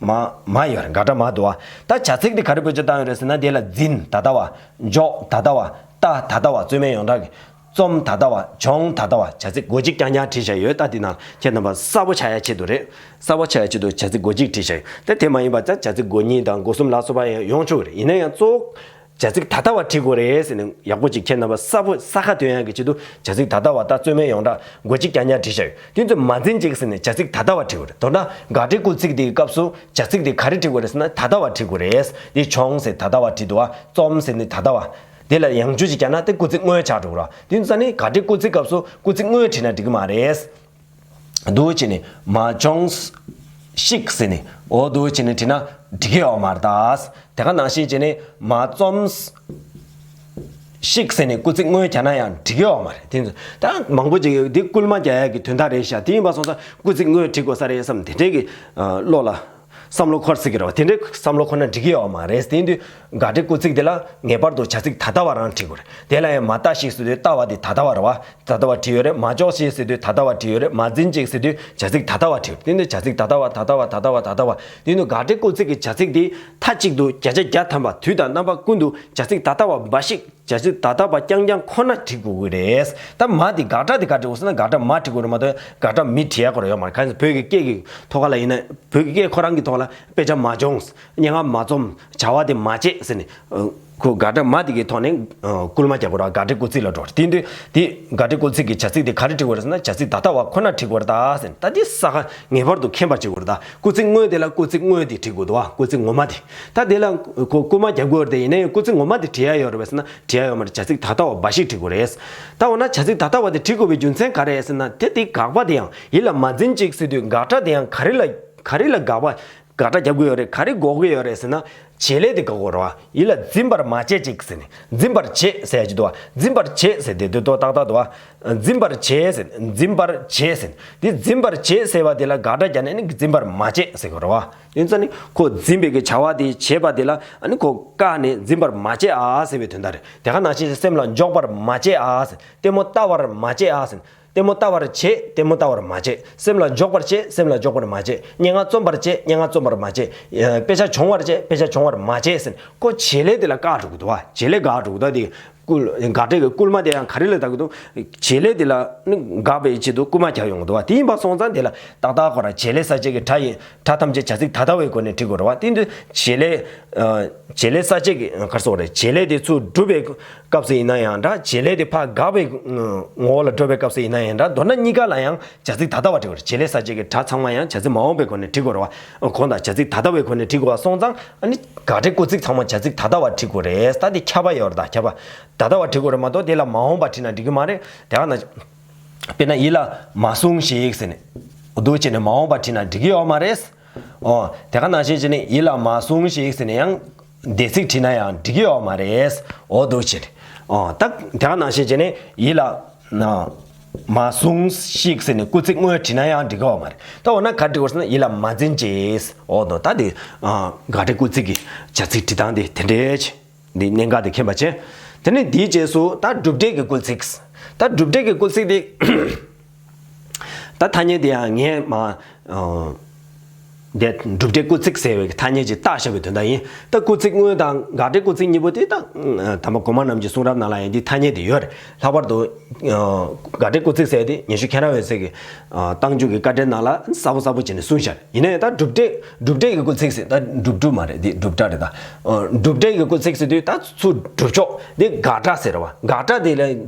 མ་མ་ཡོད་རེད། དགག་སྒྲ་མ་འདུག་བ། ད་བྱ་ཚིག་དེ་ག་རེ་བེད་སྤྱོད་བཏང་ཡོད་རེད་ཟེར་ན། དེ་ལ་འཛིན་ད་ལྟ་བ། འཇོག་ད་ལྟ་བ། ལྟ་ད་ལྟ་བ། རྩོད་མེད་ཡོངས་གྲགས་ཀྱི། རྩོམ་ད་ལྟ་བ། སྦྱོང་ད་ལྟ་བ། བྱ་ཚིག་མགོ་གཅིག་རྐྱང་རྐྱང་བྲིས་བཞག་ཡོད། ད་འདི་ནང་ཁྱེད་རྣམ་པ་གསལ་པོ་ཆགས་ཡ་ཆེད་དུ་རེད། གསལ་པོ་ཆགས་ཡ་ཆེད་དུ་བྱ་ཚིག་མགོ་གཅིག་བྲིས་བཞག་ཡོད། ད་དེ་མ་ཡིན་པ་ད་བྱ་ཚིག་མགོ་གཉིས་དང་མགོ་གསུམ་ལ་སོགས་པ་ཡང་ཡོང་ཆོག་གི་རེད། ཡིན་ན་ཡང་གཙོ་བོ་བྱ་ཚིག་ད་ལྟ་བ་བྲིས་དགོས་རེད་ཟེར་ནས། ཡག་པོ་ཅིག་ཁྱེད་རྣམ་པ་གསལ་པོ་ས་ཁ་ཐོན་ཡག་གི་ཆེད་དུ་བྱ་ཚིག་ད་ལྟ་བ་དང་རྩོད་མེད་ཡོངས་གྲགས་མགོ་གཅིག་རྐྱང་རྐྱང་བྲིས་བཞག་ཡོད། དེ་ཚོ་མ་འཛིན་ཅིག་ཟེར་ནས་བྱ་ཚིག་ད་ལྟ་བ་བྲིས་དགོས་རེད། མདོར་ན་དགག་སྒྲའི་སྐུལ་ཚིག་དེའི་སྐབས་སུ་བྱ་ཚིག་དེ་ག་རེ་བྲིས་དགོས་རེད་ཟེར་ན། ད་ལྟ་བ་བྲིས་དགོས་རེད། དེ་སྦྱོངས་ཟེར་ད་ལྟ་བ་བྲིས་འདུག་བ། རྩོམས་ཟེར་ནས་ད་ལྟ་བ། དེ་ལ་ཡང་བསྒྱུར་ཅིག་བརྒྱབ་ན་དེ་སྐུལ་ཚིག་དངོས་ཆགས་འགྲོ་གི་རེད། དེ་ཚོ་ནི་དགག་སྒྲའི་སྐུལ་ཚིག་སྐབས་སུ་སྐུལ་ཚིག་དངོས་བྲིས་ན་འགྲིག་གི་མ་རེད། འདུག་བྱས་ནས་མ་སྦྱོངས་ཤིག་ཟེར་ནས། འོ་འདུག་བྱས་ནས་བྲིས་ན་འགྲིག་གི་ཡོད་མ་རེད་ད། དེ་ག་ནང་བཞིན་བྱས་ནས་མ་རྩོམས་ཤིག་ཟེར་ནས་སྐུལ་ཚིག་དངོས་རྒྱག་ན་ཡང་འགྲིག་གི་ཡོད་མ་རེད། དེ་ཚོ་ད་མང་པོ་ཅིག་འདི་སྐུལ་མ་རྒྱག་ཡག་གི་དོན་དག་རེད་ཤག་དེ་ཡིན་པ་སོང་ཙང་སྐུལ་ཚིག་དངོས་བྲིས་དགོས་ས་རེད་བསམ་དེ་འདྲའི་གི་བློ་ལ། བསམ་བློ་འཁོར་སྲིད་ཀྱི་རེད་བ། དེ་འདྲའི་བསམ་བློ་འཁོར་ན་འགྲིག་གི་ཡོད་མ་རེད། དེ་ཡིན་དུས་དགག་སྒྲའི་སྐུལ་ཚིག་དེ་ལ་ངེས་པར་དུ་བྱ་ཚིག་ད་ལྟ་བ་རང་བྲིས་དགོས་རེད། དེ་ལ་ཡང་མ་ལྟ་ཞིག་ཟེར་དུས་ལྟ་བ་དེ་ད་ལྟ་བ་རེད་བ། ད་ལྟ་བ་བྲིས་ཡོད་རེད། མ་འཇོག་ཞིག་ཟེར་དུས་ད་ལྟ་བ་བྲིས་ཡོད་རེད། མ་འཛིན་ཅིག་ཟེར་དུས་བྱ་ཚིག་ད་ལྟ་བ་བྲིས་ཡོད། དེ་ནི་བྱ་ཚིག་ད་ལྟ་བ། ད་ལྟ་བ། ད་ལྟ་བ། ད་ལྟ་བ། དེ་ནི་དགག་སྒྲའི་སྐུལ་ཚིག་གི་བྱ་ཚིག་དེ་མཐའ་གཅིག་ཏུ་བརྒྱ་ཆ་བརྒྱ་ཐམ་པ་དུས་དང་རྣམ་པ་ཀུན་ཏུ་བྱ་ཚིག་ད་ལྟ་བ་འབའ་ཞིག་བྱ་ཚིག་ད་ལྟ་བ་རྐྱང་རྐྱང་ཁོ་ན་བྲིས་དགོས་ཀྱི་རེད། ད་མ་དེ་དགག་སྒྲ་དེ་ག་བྲིས་དགོས་ཟེར་ན། དགག་སྒྲ་མ་བྲིས་དགོས་རེད་མ་གཏོགས། དགག་སྒྲ་མི་བྲིས་ཡག་གི་རེད་ཡོད་མ་རེད། གང་ཡིན་ཟེར་བོད་ཀྱི་སྐད་ཀྱི་ཐོག་ཁ་ལ་ཡིན་ན། བོད་ཀྱི་སྐད་ཁོ་རང་གི་ཐོག་ལ་དཔེ་ཆ་མ་སྦྱོངས། སྙན་ངག་མ་རྩོམས། བྱ་བ་དེ་མ་བྱེད་ཟེར་ནས། ཁོ་དགག་སྒྲ་མ་དེ་གའི་ཐོག་ནས་སྐུལ་མ་རྒྱག་དགོས་རེད། དགག་སྒྲའི་སྐུལ་ཚིག་ལ་འགྲོ་རེད། དེ་དུས་དེ་དགག་སྒྲའི་སྐུལ་ཚིག་གི་བྱ་ཚིག་དེ་ག་རེ་བྲིས་དགོས་རེད་ཟེར་ན། བྱ་ཚིག་ད་ལྟ་བ་ཁོ་ན་བྲིས་དགོས་རེད་ད་ཟེར་ནས། ད་དེ་ས་ཁ་ངེས་པར་དུ་མཁྱེན་པ་བྱེད་དགོས་རེད་ད། སྐུལ་ཚིག་དངོས་དེ་ལ་སྐུལ་ཚིག་དངོས་དེ་བྲིས་དགོས་འདུག་བ། སྐུལ་ཚིག་ངོ་མ་དེ། ད་དེ་ལ་ཁོ་སྐུལ་མ་རྒྱག་དགོས་རེད་དེ། ཡིན་ན་ཡང་སྐུལ་ཚིག་ངོ་མ་དེ་བྲིས་ཡ་ཡོད་རེད་པས་ཟེར་ན། བྲིས་ཡ་ཡོད་མ་རེད། བྱ་ཚིག་ད་ལྟ་བ་འབའ་ཞིག་བྲིས་དགོས་རེད། ད་འོ་ན་བྱ་ཚིག་ད་ལྟ་བ་དེ་བྲིས་དགོས་པའི་རྒྱུ་མཚན་ག་རེ་རེད་ཟེར་ན། དེ་དེ་དགག་པ་དེ་ཡང་ཡིད་ལ་མ་འཛིན་ཅིག་ཟེར་དུས་དགག་སྒྲ་དེ་ཡང་ག་རེ་ལ་ག་རེ་ལ་དགག་པ། དགག་སྒྲ་རྒྱབ་དགོས་ཡོད་རེད། ག་རེ་འགོག་གི་ཡོད་རེད་ཟེར་ན། བྱེད་ལས་དེ་འགོག་དགོས་རེད་བ། ཡིད་ལ་འཛིན་པར་མ་བྱེད་ཅིག་ཟེར་ནས། འཛིན་པར་བྱེད་ཟེར་ཡ་ཅིག་འདུག་བ། འཛིན་པར་བྱེད་ཟེར་དེ་དུས་ཏོག་ཏག་ཏག་འདུག་བ། འཛིན་པར་བྱེད་ཟེར། འཛིན་པར་བྱེད་ཟེར། དེ་འཛིན་པར་བྱེད་ཟེར་བ་དེ་ལ་དགག་སྒྲ་རྒྱག་ནས་ནི་འཛིན་པར་མ་བྱེད་ཟེར་དགོས་རེད་བ། དེ་ཚོ་ནི་ཁོ་འཛིན་པའི་གི་བྱ་བ་དེ་བྱེད་པ་དེ་ལ་ཨ་ནི་ཁོ་བཀག་ནས་འཛིན་པར་མ་བྱེད་ཨ་ཟེར་བའི་དོན་དག་རེད། དེ་ག་ནང་བཞིན་སེམས་ལ་འཇོག་པར་མ་བྱེད་ཨ་ཟེར། ལྟད་མོ་ལྟ་བར་མ་བྱེད་ཨ་ཟེར། ལྟད་མོ་ལྟ་བར་བྱེད། ལྟད་མོ་ལྟ་བར་མ་བྱེད། སེམས་ལ་འཇོག་པར་བྱེད། སེམས་ལ་འཇོག་པར་མ་བྱེད། སྙན་ངག་རྩོམ་པར་བྱེད། སྙན་ངག་རྩོམ་པར་མ་བྱེད། ཨ། དཔེ་ཆ་སྦྱོང་བར་བྱེད། དཔེ་ཆ་སྦྱོང་བར་མ་བྱེད་ཟེར་ནས་ཁོ་བྱེད་ལས་དེ་ལ་བཀག་འགྲོ་གི་འདུག་བ། བྱེད་ལས་འགག་འགྲོ་གི་འདུག་དེ་སྐུལ་དགག་སྒྲ་གི་སྐུལ་མ་དེ་ཡང་ག་རེ་ལ་བཏགས་ཀྱི་འདུག་བྱེད་ལས་དེ་ལ་ནི་དགག་པའི་ཆེད་དུ་སྐུལ་མ་རྒྱག་ཡོང་གི་འདུག་བ། དེ་ཡིན་པ་སོང་ཙང་དེ་ལ་ཏག་ཏག་ཁོ་རང་བྱེད་ལས་གསལ་བྱེད་ཀྱི་སྒྲ་ཡིན། སྒྲ་ཐམས་ཅད་བྱ་ཚིག་ད་ལྟ་བའི་སྒོ་ནས་འབྲི་དགོས་རེད་བ། དེ་འདི་བྱེད་ལས། ཨ། བྱེད་ལས་གསལ་བྱེད་ཀྱི་ག་རེ་ཟེར་དགོས་རེད། བྱེད་ལས་དེ་ཚུར་སྒྲུབ་པའི་སྐབས་སུ་ཡིན་ན་ཡང་འདྲ། བྱེད་ལས་དེ་ཕར་དགག་པའི་ངོ་བོ་ལ་འགྲོ་བའི་སྐབས་སུ་ཡིན་ན་ཡང་འདྲ། མདོར་ན་གཉིས་ཀ་ལ་ཡང་བྱ་ཚིག་ད་ལྟ་བ་འབྲི་དགོས་རེད། བྱེད་ལས་གསལ་བྱེད་ཀྱི་སྒྲ་ཚང་མ་ཡང་བྱ་ཚིག་མ་འོངས་པའི་སྒོ་ནས་འབྲི་དགོས་རེད་བ། གོང་དང་བྱ་ཚིག་ད་ལྟ་བའི་སྒོ་ནས་འབྲི་དགོས་པ་སོང་ཙང་ཨ་ནི་དགག་སྒྲའི་སྐུལ་ཚིག་ཚང་མ་བྱ་ཚིག་ད་ལྟ་བ་འབྲི་དགོས་རེད། ད་དེ་ཁྱབ་པ་ཡོད་རེད། ད་ཁྱབ་པ་ད་ལྟ་བ་འབྲི་དགོས་རེད་མ་གཏོགས་དེ་ལ་མ་འོངས་པ་བྲིས་ན་འགྲིག་གི་མ་རེད། དེ་ག་ན། དཔེར་ན་ཡིད་ལ་མ་ཟུངས་ཤིག་ཟེར་ནས་འོ་འདུག་བྱས་ནས་མ་འོངས་པ་བྲིས་ན་འགྲིག་གི་ཡོད་མ་རེད། ཨོ། དེ་ག་ནང་བཞིན་བྱས་ནས་ཡིད་ལ་མ་ཟུངས་ཤིག་ཟེར་ནས་ཡང་འདས་ཚིག་བྲིས་ན་ཡང་འགྲིག་གི་ཡོད་མ་རེད། འོ་འདུག་བྱས་ནས། ཨོ། ད་དེ་ག་ནང་བཞིན་བྱས་ནས་ཡིད་ལ་ན་མ་ཟུངས་ཤིག་ཟེར་ནས་སྐུལ་ཚིག་དངོས་བྲིས་ན་ཡང་འགྲིག་གི་ཡོད་མ་རེད། ད་འོ་ན་ག་འབྲི་དགོས་ཟེར་ན་ཡིད་ལ་མ་འཛིན་ཅིག་འོ་འདུག་ད་དེ་དགག་སྒྲའི་སྐུལ་ཚིག་གི་བྱ་ཚིག་བྲིས་སྟངས་དེ་དེ་འདྲས་བྱས། འདི་གནད་འགག་དེ་མཁྱེན་པ་བྱས། དེ་ནས་འདིའི་རྗེས་སུ་ད་སྒྲུབ་སྒྲས་ཀྱི་སྐུལ་ཚིག་ད་སྒྲུབ་སྒྲས་ཀྱི་སྐུལ་ཚིག་དེ། ད་ཐ་སྙད་དེ་ཡང་ངས་མ། ཨ། དེ་སྒྲུབ་སྒྲས་སྐུལ་ཚིག་ཟེར་བའི་ཐ་སྙད་ཅིག་བཏགས་བཞག་པའི་དོན་དག་ཡིན། ད་སྐུལ་ཚིག་དངོས་དང་དགག་སྒྲའི་སྐུལ་ཚིག་གཉིས་པོ་དེ་ད་དམ་པ་གོང་མ་རྣམས་ཀྱི་གསུང་རབ་ནང་ལ་ཡང་འདི་ཐ་སྙད་དེ་ཡོད་རེད། ལྷག་པར་དུ། ཨ། དགག་སྒྲའི་སྐུལ་ཚིག་ཟེར་དེ་ཉན་ཤུལ་མཁྱེན་རབ་འོད་ཟེར་གྱི། ཨ། རྟགས་འཇུག་གི་དཀའ་འགྲེལ་ནང་ལ་གསལ་པོ་གསལ་པོ་བྱས་ནས་གསུངས་བཞག་ཡིན་ན་ཡང་ད་སྒྲུབ་སྒྲས། སྒྲུབ་སྒྲས་ཀྱི་སྐུལ་ཚིག་ཟེར་ད་སྒྲུབ་སྒྲུབ་མ་རེད། འདི་སྒྲུབ་སྒྲ་རེད་ད། ཨ། སྒྲུབ་སྒྲས་ཀྱི་སྐུལ་ཚིག་ཟེར་དུས་ད་ཚུར་སྒྲུབ་ཕྱོགས་འདི་དགག་སྒྲ་ཟེར་བ། དགག་སྒྲ་དེ་ལ་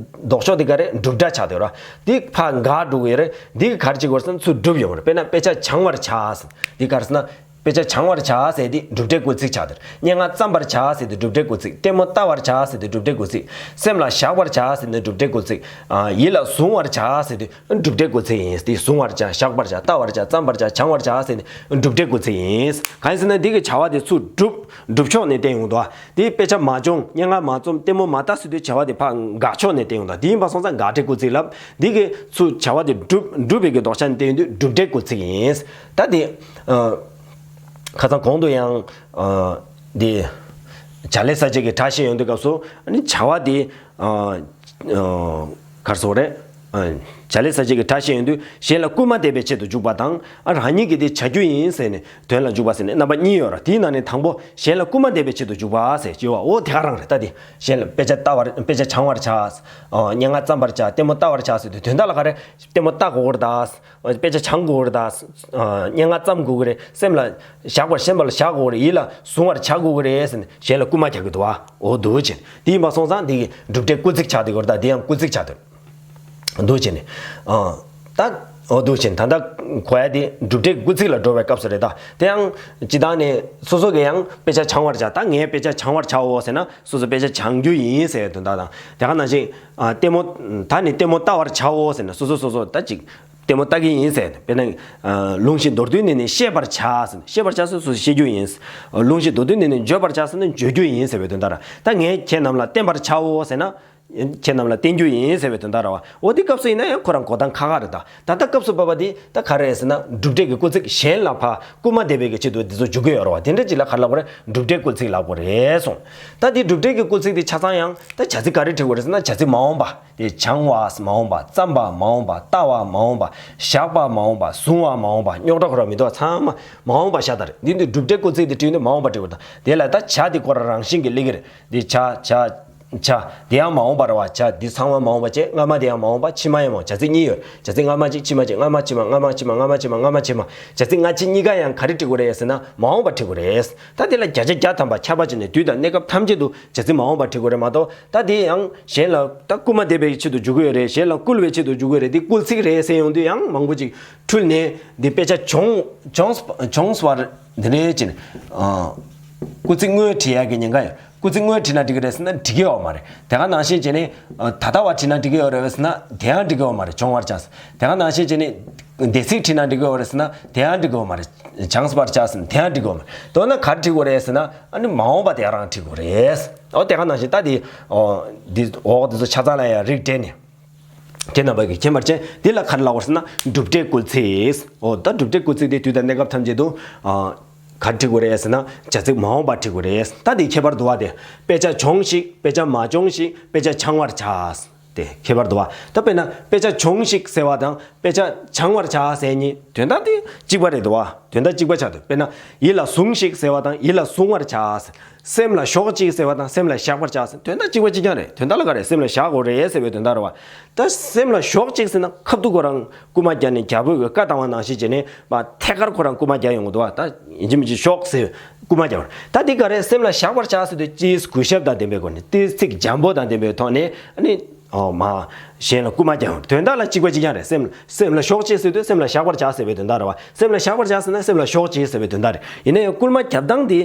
ལྡོག་ཕྱོགས་དེ་ག་རེ། སྒྲུབ་སྒྲ་ཆགས་བསྡད་ར། འདི་ཕར་དགག་འགྲོ་གི་རེད། འདི་ག་རེ་བྱེད་དགོས་ཟེར་ན་ཚུར་སྒྲུབ་ཡོང་གི་རེད། དཔེར་ན་དཔེ་ཆ་སྦྱང་བར་བྱ་ཟེར། འདི་ག་རེ་ཟེར་ན། དཔེ་ཆ་སྦྱང་བར་བྱ་ཟེར་དེ་སྒྲུབ་སྒྲའི་སྐུལ་ཚིག་ཆགས་བསྡད་ར། སྙན་ངག་བརྩམ་པར་བྱ་ཟེར་དེ་སྒྲུབ་སྒྲའི་སྐུལ་ཚིག་ལྟད་མོ་ལྟ་བར་བྱ་ཟེར་དེ་སྒྲུབ་སྒྲའི་སྐུལ་ཚིག་སེམས་ལ་བཞག་པར་བྱ་ཟེར་དེ་སྒྲུབ་སྒྲའི་སྐུལ་ཚིག་ཨ། ཡིད་ལ་གཟུང་བར་བྱ་ཟེར་དེ་སྒྲུབ་སྒྲའི་སྐུལ་ཚིག་ཡིན། དེ་གཟུང་བར་བྱ། བཞག་པར་བྱ། ལྟ་བར་བྱ། བརྩམ་པར་བྱ། སྦྱང་བར་བྱ་ཟེར་དེ་སྒྲུབ་སྒྲའི་སྐུལ་ཚིག་ཡིན། གང་ཡིན་ཟེར་ན་འདི་གི་བྱ་བ་དེ་ཚུར་སྒྲུབ། སྒྲུབ་ཕྱོགས་ནས་བསྟན་ཡོང་འདུག་དེ་དཔེ་ཆ་མ་སྦྱོང་། སྙན་ངག་མ་རྩོམ། ལྟད་མོ་མ་ལྟ་ཟེར་དུས་བྱ་བ་དེ་ཕར་དགག་ཕྱོགས་ནས་བསྟན་ཡོང་འདུག་དེ་ཡིན་པ་སོང་ཙང་དགག་སྒྲའི་སྐུལ་ཚིག་ལབ། འདི་གི་ཚུར་བྱ་བ་དེ་སྒྲུབ། སྒྲུབ་པའི་གི་ལྡོག་ཆ་ནས་བསྟན་ཡོང་དུས་སྒྲུབ་སྒྲའི་སྐུལ་ཚིག་ཡིན། ད་དེ། ཨ། ཁ་སང་གོང་དུ་ཡང་། ཨ། འདི། བྱ་ལས་གསལ་བྱེད་ཀྱི་སྒྲ་བཤད་ཡོང་དུས་སྐབས་སུ་ཨ་ནི་བྱ་བ་དེ། ཨ། ཨ། ག་རེ་ཟེར་དགོས་རེད། ཨ། བྱ་ལས་གསལ་བྱེད་ཀྱི་སྒྲ་བཤད་ཡོང་དུས་གཞན་ལ་སྐུལ་མ་འདེབས་པའི་ཆེད་དུ་འཇུག་པ་དང་། ཨ། རང་ཉིད་ཀྱིས་དེ་བྱ་རྒྱུ་ཡིན་ཟེར་ནས་དོན་ལ་འཇུག་པ་ཟེར་ནས་རྣམ་པ་གཉིས་ཡོད་ར། དེའི་ནང་ནས་དང་པོ་གཞན་ལ་སྐུལ་མ་འདེབས་པའི་ཆེད་དུ་འཇུག་པ་ཟེར་གྱི་ཡོད་པ། འོ་དེ་ག་རང་རེད། ད་དེ་གཞན་ལ་དཔེ་ཆ་ལྟ་བར། དཔེ་ཆ་སྦྱང་བར་བྱ། ཨ། སྙན་ངག་བརྩམ་པར་བྱ། ལྟད་མོ་ལྟ་བར་བྱ་ཟེར་དུས་དོན་དག་ལ་ག་རེ། ལྟད་མོ་ལྟ་དགོས་རེད་ད། དཔེ་ཆ་སྦྱང་དགོས་རེད་ད། ཨ། སྙན་ངག་བརྩམ་དགོས་ཀྱི་རེད། སེམས་ལ་བཞག་པར། སེམས་པ་ལ་བཞག་དགོས་རེད། ཡིད་ལ་བཟུང་བར་བྱ་དགོས་ཀྱི་རེད་ཟེར་ནས་གཞན་ལ་སྐུལ་མ་རྒྱག་གི་འདུག་བ། འོ་འདུག་བྱས། དེ་ཡིན་པ་སོང་ཙང་དེ་གི་སྒྲུབ་སྒྲའི་སྐུལ་ཚིག་ཆགས་བསྡད་ཀྱི་ཡོད་རེད་ད། དེ་ཡང་སྐུལ་ཚིག་ཆགས་བསྡད་འདུག་བྱས་ནས། ཨ། ད། འོ་འདུག་བྱས། ད་ལྟ་གོ་ཡ་དེ་སྒྲུབ་སྒྲའི་སྐུལ་ཚིག་ལ་འགྲོ་བའི་སྐབས་སུ་རེད་ད། དེ་ཡང་སྤྱིར་བཏང་ནས་སོ་སོ་གི་ཡང་དཔེ་ཆ་སྦྱང་བར་བྱ། ད་ངས་དཔེ་ཆ་སྦྱང་བར་བྱའོ་ཟེར་ན་སོ་སོ་དཔེ་ཆ་སྦྱང་རྒྱུ་ཡིན་ཟེར་བའི་དོན་དག་དང་། དེ་ག་ནང་བཞིན། ཨ། ལྟད་མོ། ད་ནི་ལྟད་མོ་ལྟ་བར་བྱའོ་ཟེར་ན་སོ་སོ་སོ་སོ་ད་ཅིག་ལྟད་མོ་ལྟ་གི་ཡིན་ཟེར། དཔེར་ན། ཨ། ལུང་བཞི་མདོར་བསྡུས་ནས་ནི་ཤེས་པར་བྱ་ཟེར་ན་ཤེས་པར་བྱ་ཟེར་སོ་སོ་ཤེས་རྒྱུ་ཡིན། ལུང་བཞི་མདོར་བསྡུས་ནས་ནི་བརྗོད་པར་བྱ་ཟེར་ན་བརྗོད་རྒྱུ་ཡིན་ཟེར་བའི་དོན་དག་ར། ད་ངས་ཁྱེད་རྣམས་ལ་བསྟན་པར་བྱའོ་ཟེར་ན། ཁྱེད་རྣམས་ལ་བསྟན་རྒྱུ་ཡིན་ཟེར་བའི་དོན་དག་ར་བ། འོ་དེ་སྐབས་སུ་ཡིན་ན་ཡང་ཁོ་རང་གོ་སྟངས་ཁག་ཁག་རེད་ད། ད་ལྟ་སྐབས་སུ་བབ་པ་དེ་ད་ག་རེ་རེད་ཟེར་ན་སྒྲུབ་སྒྲས་ཀྱི་སྐུལ་ཚིག་གཞན་ལ་ཕར་སྐུལ་མ་འདེབས་པའི་གི་ཆེད་དུ་འདི་ཚོ་འཇུག་གི་ཡོད་ར་བ། དེ་འདྲ་ཅིག་ལ་ག་རེ་ལབ་དགོས་རེད། སྒྲུབ་སྒྲའི་སྐུལ་ཚིག་ལབ་དགོས་རེད་གསུངས། ད་དེ་སྒྲུབ་སྒྲས་ཀྱི་སྐུལ་ཚིག་དེ་ཆ་ཚང་ཡང་ད་བྱ་ཚིག་ག་རེ་བྲི་དགོས་རེད་ཟེར་ན་བྱ་ཚིག་མ་འོངས་པ། དེ་སྦྱང་བ་མ་འོངས་པ། བརྩམས་པ་མ་འོངས་པ། ལྟ་བ་མ་འོངས་པ། བཞག་པ་མ་འོངས་པ། བཟུང་བ་མ་འོངས་པ། རྙོག་དྲ་ཁོ་རང་མི་འདུག་བ། ཚང་མ་མ་འོངས་པ་ཤ་སྟག་རེད། འདི་འདི་སྒྲུབ་སྒྲའི་སྐུལ་ཚིག་དེ་བྲིས་ནས་མ་འོངས་པ་བྲི་དགོས་རེད། ད་དེ་ལ་ད་བྱ་དེ་ཁོ་རང་རང་བཞིན་གྱིས་སླེབས་ཀྱི་རེད། འདི་བྱ། བྱ། བྱ། དེ་ཡང་མ་འོངས་པ་རེད་བ། བྱ། འདི་ཚང་མ་མ་འོངས་པ་བྱས། སྔ་མ་དེ་ཡང་མ་འོངས་པ། ཕྱི་མ་ཡང་མ་འོངས། བྱ་ཚིག་གཉིས་ཡོད། བྱ་ཚིག་སྔ་མ་གཅིག་ཕྱི་མ་གཅིག་སྔ་མ་ཕྱི་མ། སྔ་མ་ཕྱི་མ། སྔ་མ་ཕྱི་མ། སྔ་མ་ཕྱི་མ། བྱ་ཚིག་སྔ་ཕྱི་གཉིས་ཀ་ཡང་ག་རེ་བྲི་དགོས་རེད་ཟེར་ན་མ་འོངས་པ་བྲི་དགོས་རེད། ད་དེ་ལ་བརྒྱ་ཆ་བརྒྱ་ཐམ་པ་ཁྱབ་པ་བྱས་ནས་དུས་དང་གནས་སྐབས་ཐམས་ཅད་དུ་བྱ་ཚིག་མ་འོངས་པ་བྲི་དགོས་རེད་མ་གཏོགས། ད་དེ་ཡང་གཞན་ལ་ད་སྐུལ་མ་འདེབས་པའི་ཆེད་དུ་འཇུག་གི་ཡོད་རེད། གཞན་ལ་བསྐུལ་བའི་ཆེད་དུ་འཇུག་གི་ཡོད་རེད། དེ་སྐུལ་ཚིག་རེད་ཟེར་ཡོང་དུས་ཡང་མང་པོ་ཅིག་འཁྲུལ་ནས་འདི་དཔེ་ཆ་སྦྱོང་སྦྱོང་སྦྱོང་བར་འདི་འདྲའི་ཅིག་ཨ། སྐུལ་ཚིག་དངོས་བྲིས་ཡག་གི་ཉེན་ཁ་ཡོད། སྐུལ་ཚིག་དངོས་བྲིས་ན་འགྲིག་གི་རེད་ཟེར་ན་འགྲིག་གི་ཡོད་མ་རེད། དེ་ག་ནང་བཞིན་བྱས་ནས་ད་ལྟ་བ་བྲིས་ན་འགྲིག་གི་ཡོད་རེད་ཟེར་ན་དེ་ཡང་འགྲིག་གི་ཡོད་མ་རེད། བྱུང་བར་བྱ་ཟེར། དེ་ག་ནང་བཞིན་བྱས་ནས་འདས་ཚིག་བྲིས་ན་འགྲིག་གི་ཡོད་རེད་ཟེར་ན་དེ་ཡང་འགྲིག་གི་ཡོད་མ་རེད། བྱུང་བར་བྱ་ཟེར་ན་དེ་ཡང་འགྲིག་གི་ཡོད་མ་རེད། མདོར་ན་ག་རེ་བྲིས་དགོས་རེད་ཟེར་ན་ཨ་ནི་མ་འོངས་པ་དེ་རང་བྲིས་དགོས་རེད། འོ་དེ་ག་ནང་བཞིན་ད་དེ་འོ་འདི་འོག་འདི་ཚོ་ཆ་ཚང་ལ་ཡང་རིགས་སྤྲད་ནས། ཁྱེད་རྣམ་པ་གིས་མཁྱེན་པར་བྱས། འདི་ལ་ག་རེ་ལབ་དགོས་ཟེར་ན་གྲུབ་འབྲས་སྐུལ་ཚིག་འོ་ད་གྲུབ་འབྲས་སྐུལ་ཚིག་དེ་དུས་དང་གནས་སྐབས་ཐམས་ཅད་དུ་ཨ། ག་རེ་བྲིས་དགོས་རེད་ཟེར་ན་བྱ་ཚིག་མ་འོངས་པ་བྲིས་དགོས་རེད། ད་དེའི་ཁྱད་པར་འདུག་བ། དེ་དཔེ་ཆ་བྱུང་ཞིག་དཔེ་ཆ་མ་བྱུང་ཞིག་དཔེ་ཆ་བྱང་བར་བྱ། དེ་ཁྱད་པར་འདུག་བ། ད་དཔེར་ན་དཔེ་ཆ་བྱུང་ཞིག་ཟེར་བ་དང་དཔེ་ཆ་བྱང་བར་བྱ་ཟེར་གཉིས་དོན་དག་དེ་གཅིག་པ་རེད་འདུག་བ། དོན་དག་གཅིག་པ་ཆགས་འདུག་དཔེར་ན་ཡིད་ལ་ཟུངས་ཤིག་ཟེར་བ་དང་ཡིད་ལ་ཟུངས་པར་བྱ། སེམས་ལ་ཞོག་ཅིག་ཟེར་བ་དང་སེམས་ལ་བཞག་པར་བྱ་ཟེར། དོན་དག་གཅིག་པ་གཅིག་རྐྱང་རེད། དོན་དག་ལ་ག་རེ་སེམས་ལ་བཞག་དགོས་རེད་ཟེར་བའི་དོན་དག་རེད་བ། ད་སེམས་ལ་ཞོག་ཅིག་ཟེར་ན་ཁ་ཐུག་ཁོ་རང་རྐུ་མ་རྒྱག་ནས་རྒྱལ་པོས་བཀའ་བཏང་བ་ནང་བཞིན་བྱས་ནས་མ་ཐད་ཀར་ཁོ་རང་རྐུ་མ་རྒྱག་ཡོང་གི་འདུག་བ། ད་ཡིན་གཅིག་མིན་གཅིག་ཞོག་ཟེར་རྐུ་མ་རྒྱག་པ་རེད། ད་འདི་ག་རེ་སེམས་ལ་བཞག་པར་བྱ་ཟེར་དུས་ཅིས་གུས་ཞབས་དང་ལྡན་པའི་སྒོ་ནས་ཏིས་ཚིག་འཇམ་པོ་དང་ལྡན་པའི་ཐོག་ནས་ཨ་ནི། ཨོ་མ། གཞན་ལ་རྐུ་མ་རྒྱག་ཡོང་། དོན་དག་ལ་གཅིག་པ་གཅིག་རྐྱང་རེད། སེམས་སེམས་ལ་ཞོག་ཅེས་ཟེར་དུས་སེམས་ལ་བཞག་པར་བྱ་ཟེར་བའི་དོན་དག་རེད་བ། སེམས་ལ་བཞག་པར་བྱ་ཟེར་ན་སེམས་ལ་ཞོག་ཅེས་ཟེར་བའི་དོན་དག་རེད། ཡིན་ན་ཡང་རྐུན་མ་རྒྱབ་སྟངས་དེ་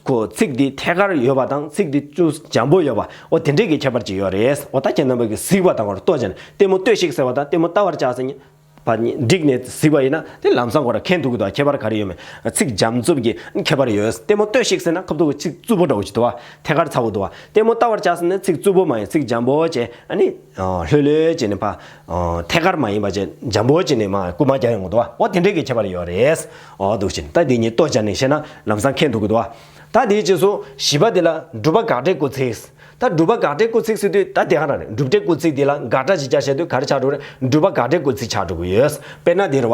ཁོ་ཚིག་དེ་ཐད་ཀར་ཡོད་པ་དང་ཚིག་དེ་ཅུང་འཇམ་པོ་ཡོད་པ་འོ་དེ་འདྲས་ཀྱི་ཁྱད་པར་ཅིག་ཡོད་རེད། འོ་ད་ཁྱེད་རྣམ་པ་གིས་གཟིགས་པ་དང་ཁོ་ལྟོས་བྱས་ནས་ལྟད་མོ་ལྟོས་ཤིག་ཟེར་བ་དང་ལྟད་མོ་ལྟ་བར་བྱ་ཟེར་ནས། བ་འགྲིག་ནས་གཟིགས་པ་ཡིན་ན་དེ་ལམ་སང་ཁོ་རང་མཁྱེན་ཐུབ་ཀྱི་འདུག་ཁྱད་པར་ག་རེ་ཡོད་མེད། ཚིག་འཇམ་རྩུབ་ཀྱི་ཁྱད་པར་ཡོད། ལྟད་མོ་ལྟོས་ཤིག་ཟེར་ན་ཁ་ཐུག་ཚིག་རྩུབ་པོ་འདྲ་བོ་ཅིག་འདུག་བ། ཐད་ཀར་ཚ་བོ་འདུག་བ། ལྟད་མོ་ལྟ་བར་བྱ་ཟེར་ན་ཚིག་རྩུབ་པོ་མ་ཡིན་ཚིག་འཇམ་པོ་བྱས་ཨ་ནི། ལྷོད་ལྷོད་བྱས་ནས་ཕ། ཐད་ཀར་མ་ཡིན་པ་བྱས་འཇམ་པོ་བྱས་ནས་མ་རྐུ་མ་རྒྱག་ཡོང་གི་འདུག་བ། འོ་དེ་འདྲས་ཀྱི་ཁྱད་པར་ཡོད་རེད། འོ་འདུག་ཕྱིན་ད་འདི་གཉིས་ལྟོས་བྱས་ནས་བཤད་ན་ལམ་སང་མཁྱེན་ཐུབ་ཀྱི་འདུག་བ། ད་དེའི་རྗེས་སུ་བཞི་པ་འདི་ལ་སྒྲུབ་པ་དགག་སྒྲའི་སྐུལ་ཚིག་ད་སྒྲུབ་པ་དགག་སྒྲའི་སྐུལ་ཚིག་ཟེར་དུས་ད་དེ་ག་རང་རེད། སྒྲུབ་སྒྲའི་སྐུལ་ཚིག་འདི་ལ་དགག་སྒྲ་ཅིག་བརྒྱབ་བྱས་དུས་ག་རེ་ཆགས་འགྲོ་རེད། སྒྲུབ་པ་དགག་སྒྲའི་སྐུལ་ཚིག་ཆགས་འགྲོ་གི་ཡོད། དཔེར་ན་འདི་རེད་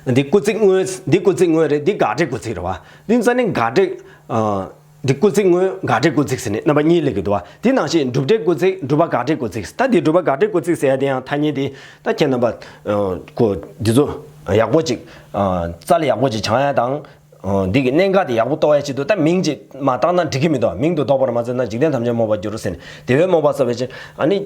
བ། འདི་སྐུལ་ཚིག་དངོས། འདི་སྐུལ་ཚིག་དངོས་རེད། འདི་དགག་སྒྲའི་སྐུལ་ཚིག་རེད་བ། འདི་རྩ་ནས་དགག་སྒྲའི། ཨ། འདི་སྐུལ་ཚིག་དངོས་དགག་སྒྲའི་སྐུལ་ཚིག་ཟེར་ནས་རྣམ་པ་གཉིས་སླེབས་ཀྱི་འདུག་བ། འདི་ནང་བཞིན་སྒྲུབ་སྒྲའི་སྐུལ་ཚིག་སྒྲུབ་པ་དགག་སྒྲའི་སྐུལ་ཚིག་ད་འདི་སྒྲུབ་པ་དགག་སྒྲའི་སྐུལ་ཚིག་ཟེར་ཡ་དེ་ཡང་ཐ་སྙད་དེ་ད་ཁྱེད་རྣམ་པ། ཨ། ཁོ་འདི་ཚོ་ཡག་པོ་ཅིག་ཨ། རྩལ་ཡག་པོ་ཅིག་སྦྱང་ཡ་དང་། འདི་གི་གནད་འགག་དེ་ཡག་པོ་རྟོགས་ཡ་ཆེད་དུ་ད་མིང་ཅིག་མ་བཏགས་ན་འགྲིག་གི་མི་འདུག་མིང་དུ་འདོགས་པར་མ་བྱས་ན་འཇིག་རྟེན་ཐམས་ཅད་རྨོངས་པར་འགྱུར་ཟེར་ནས་དེ་བས་རྨོངས་པ་བསལ་བའི་ཕྱིར་ཨ་ནི།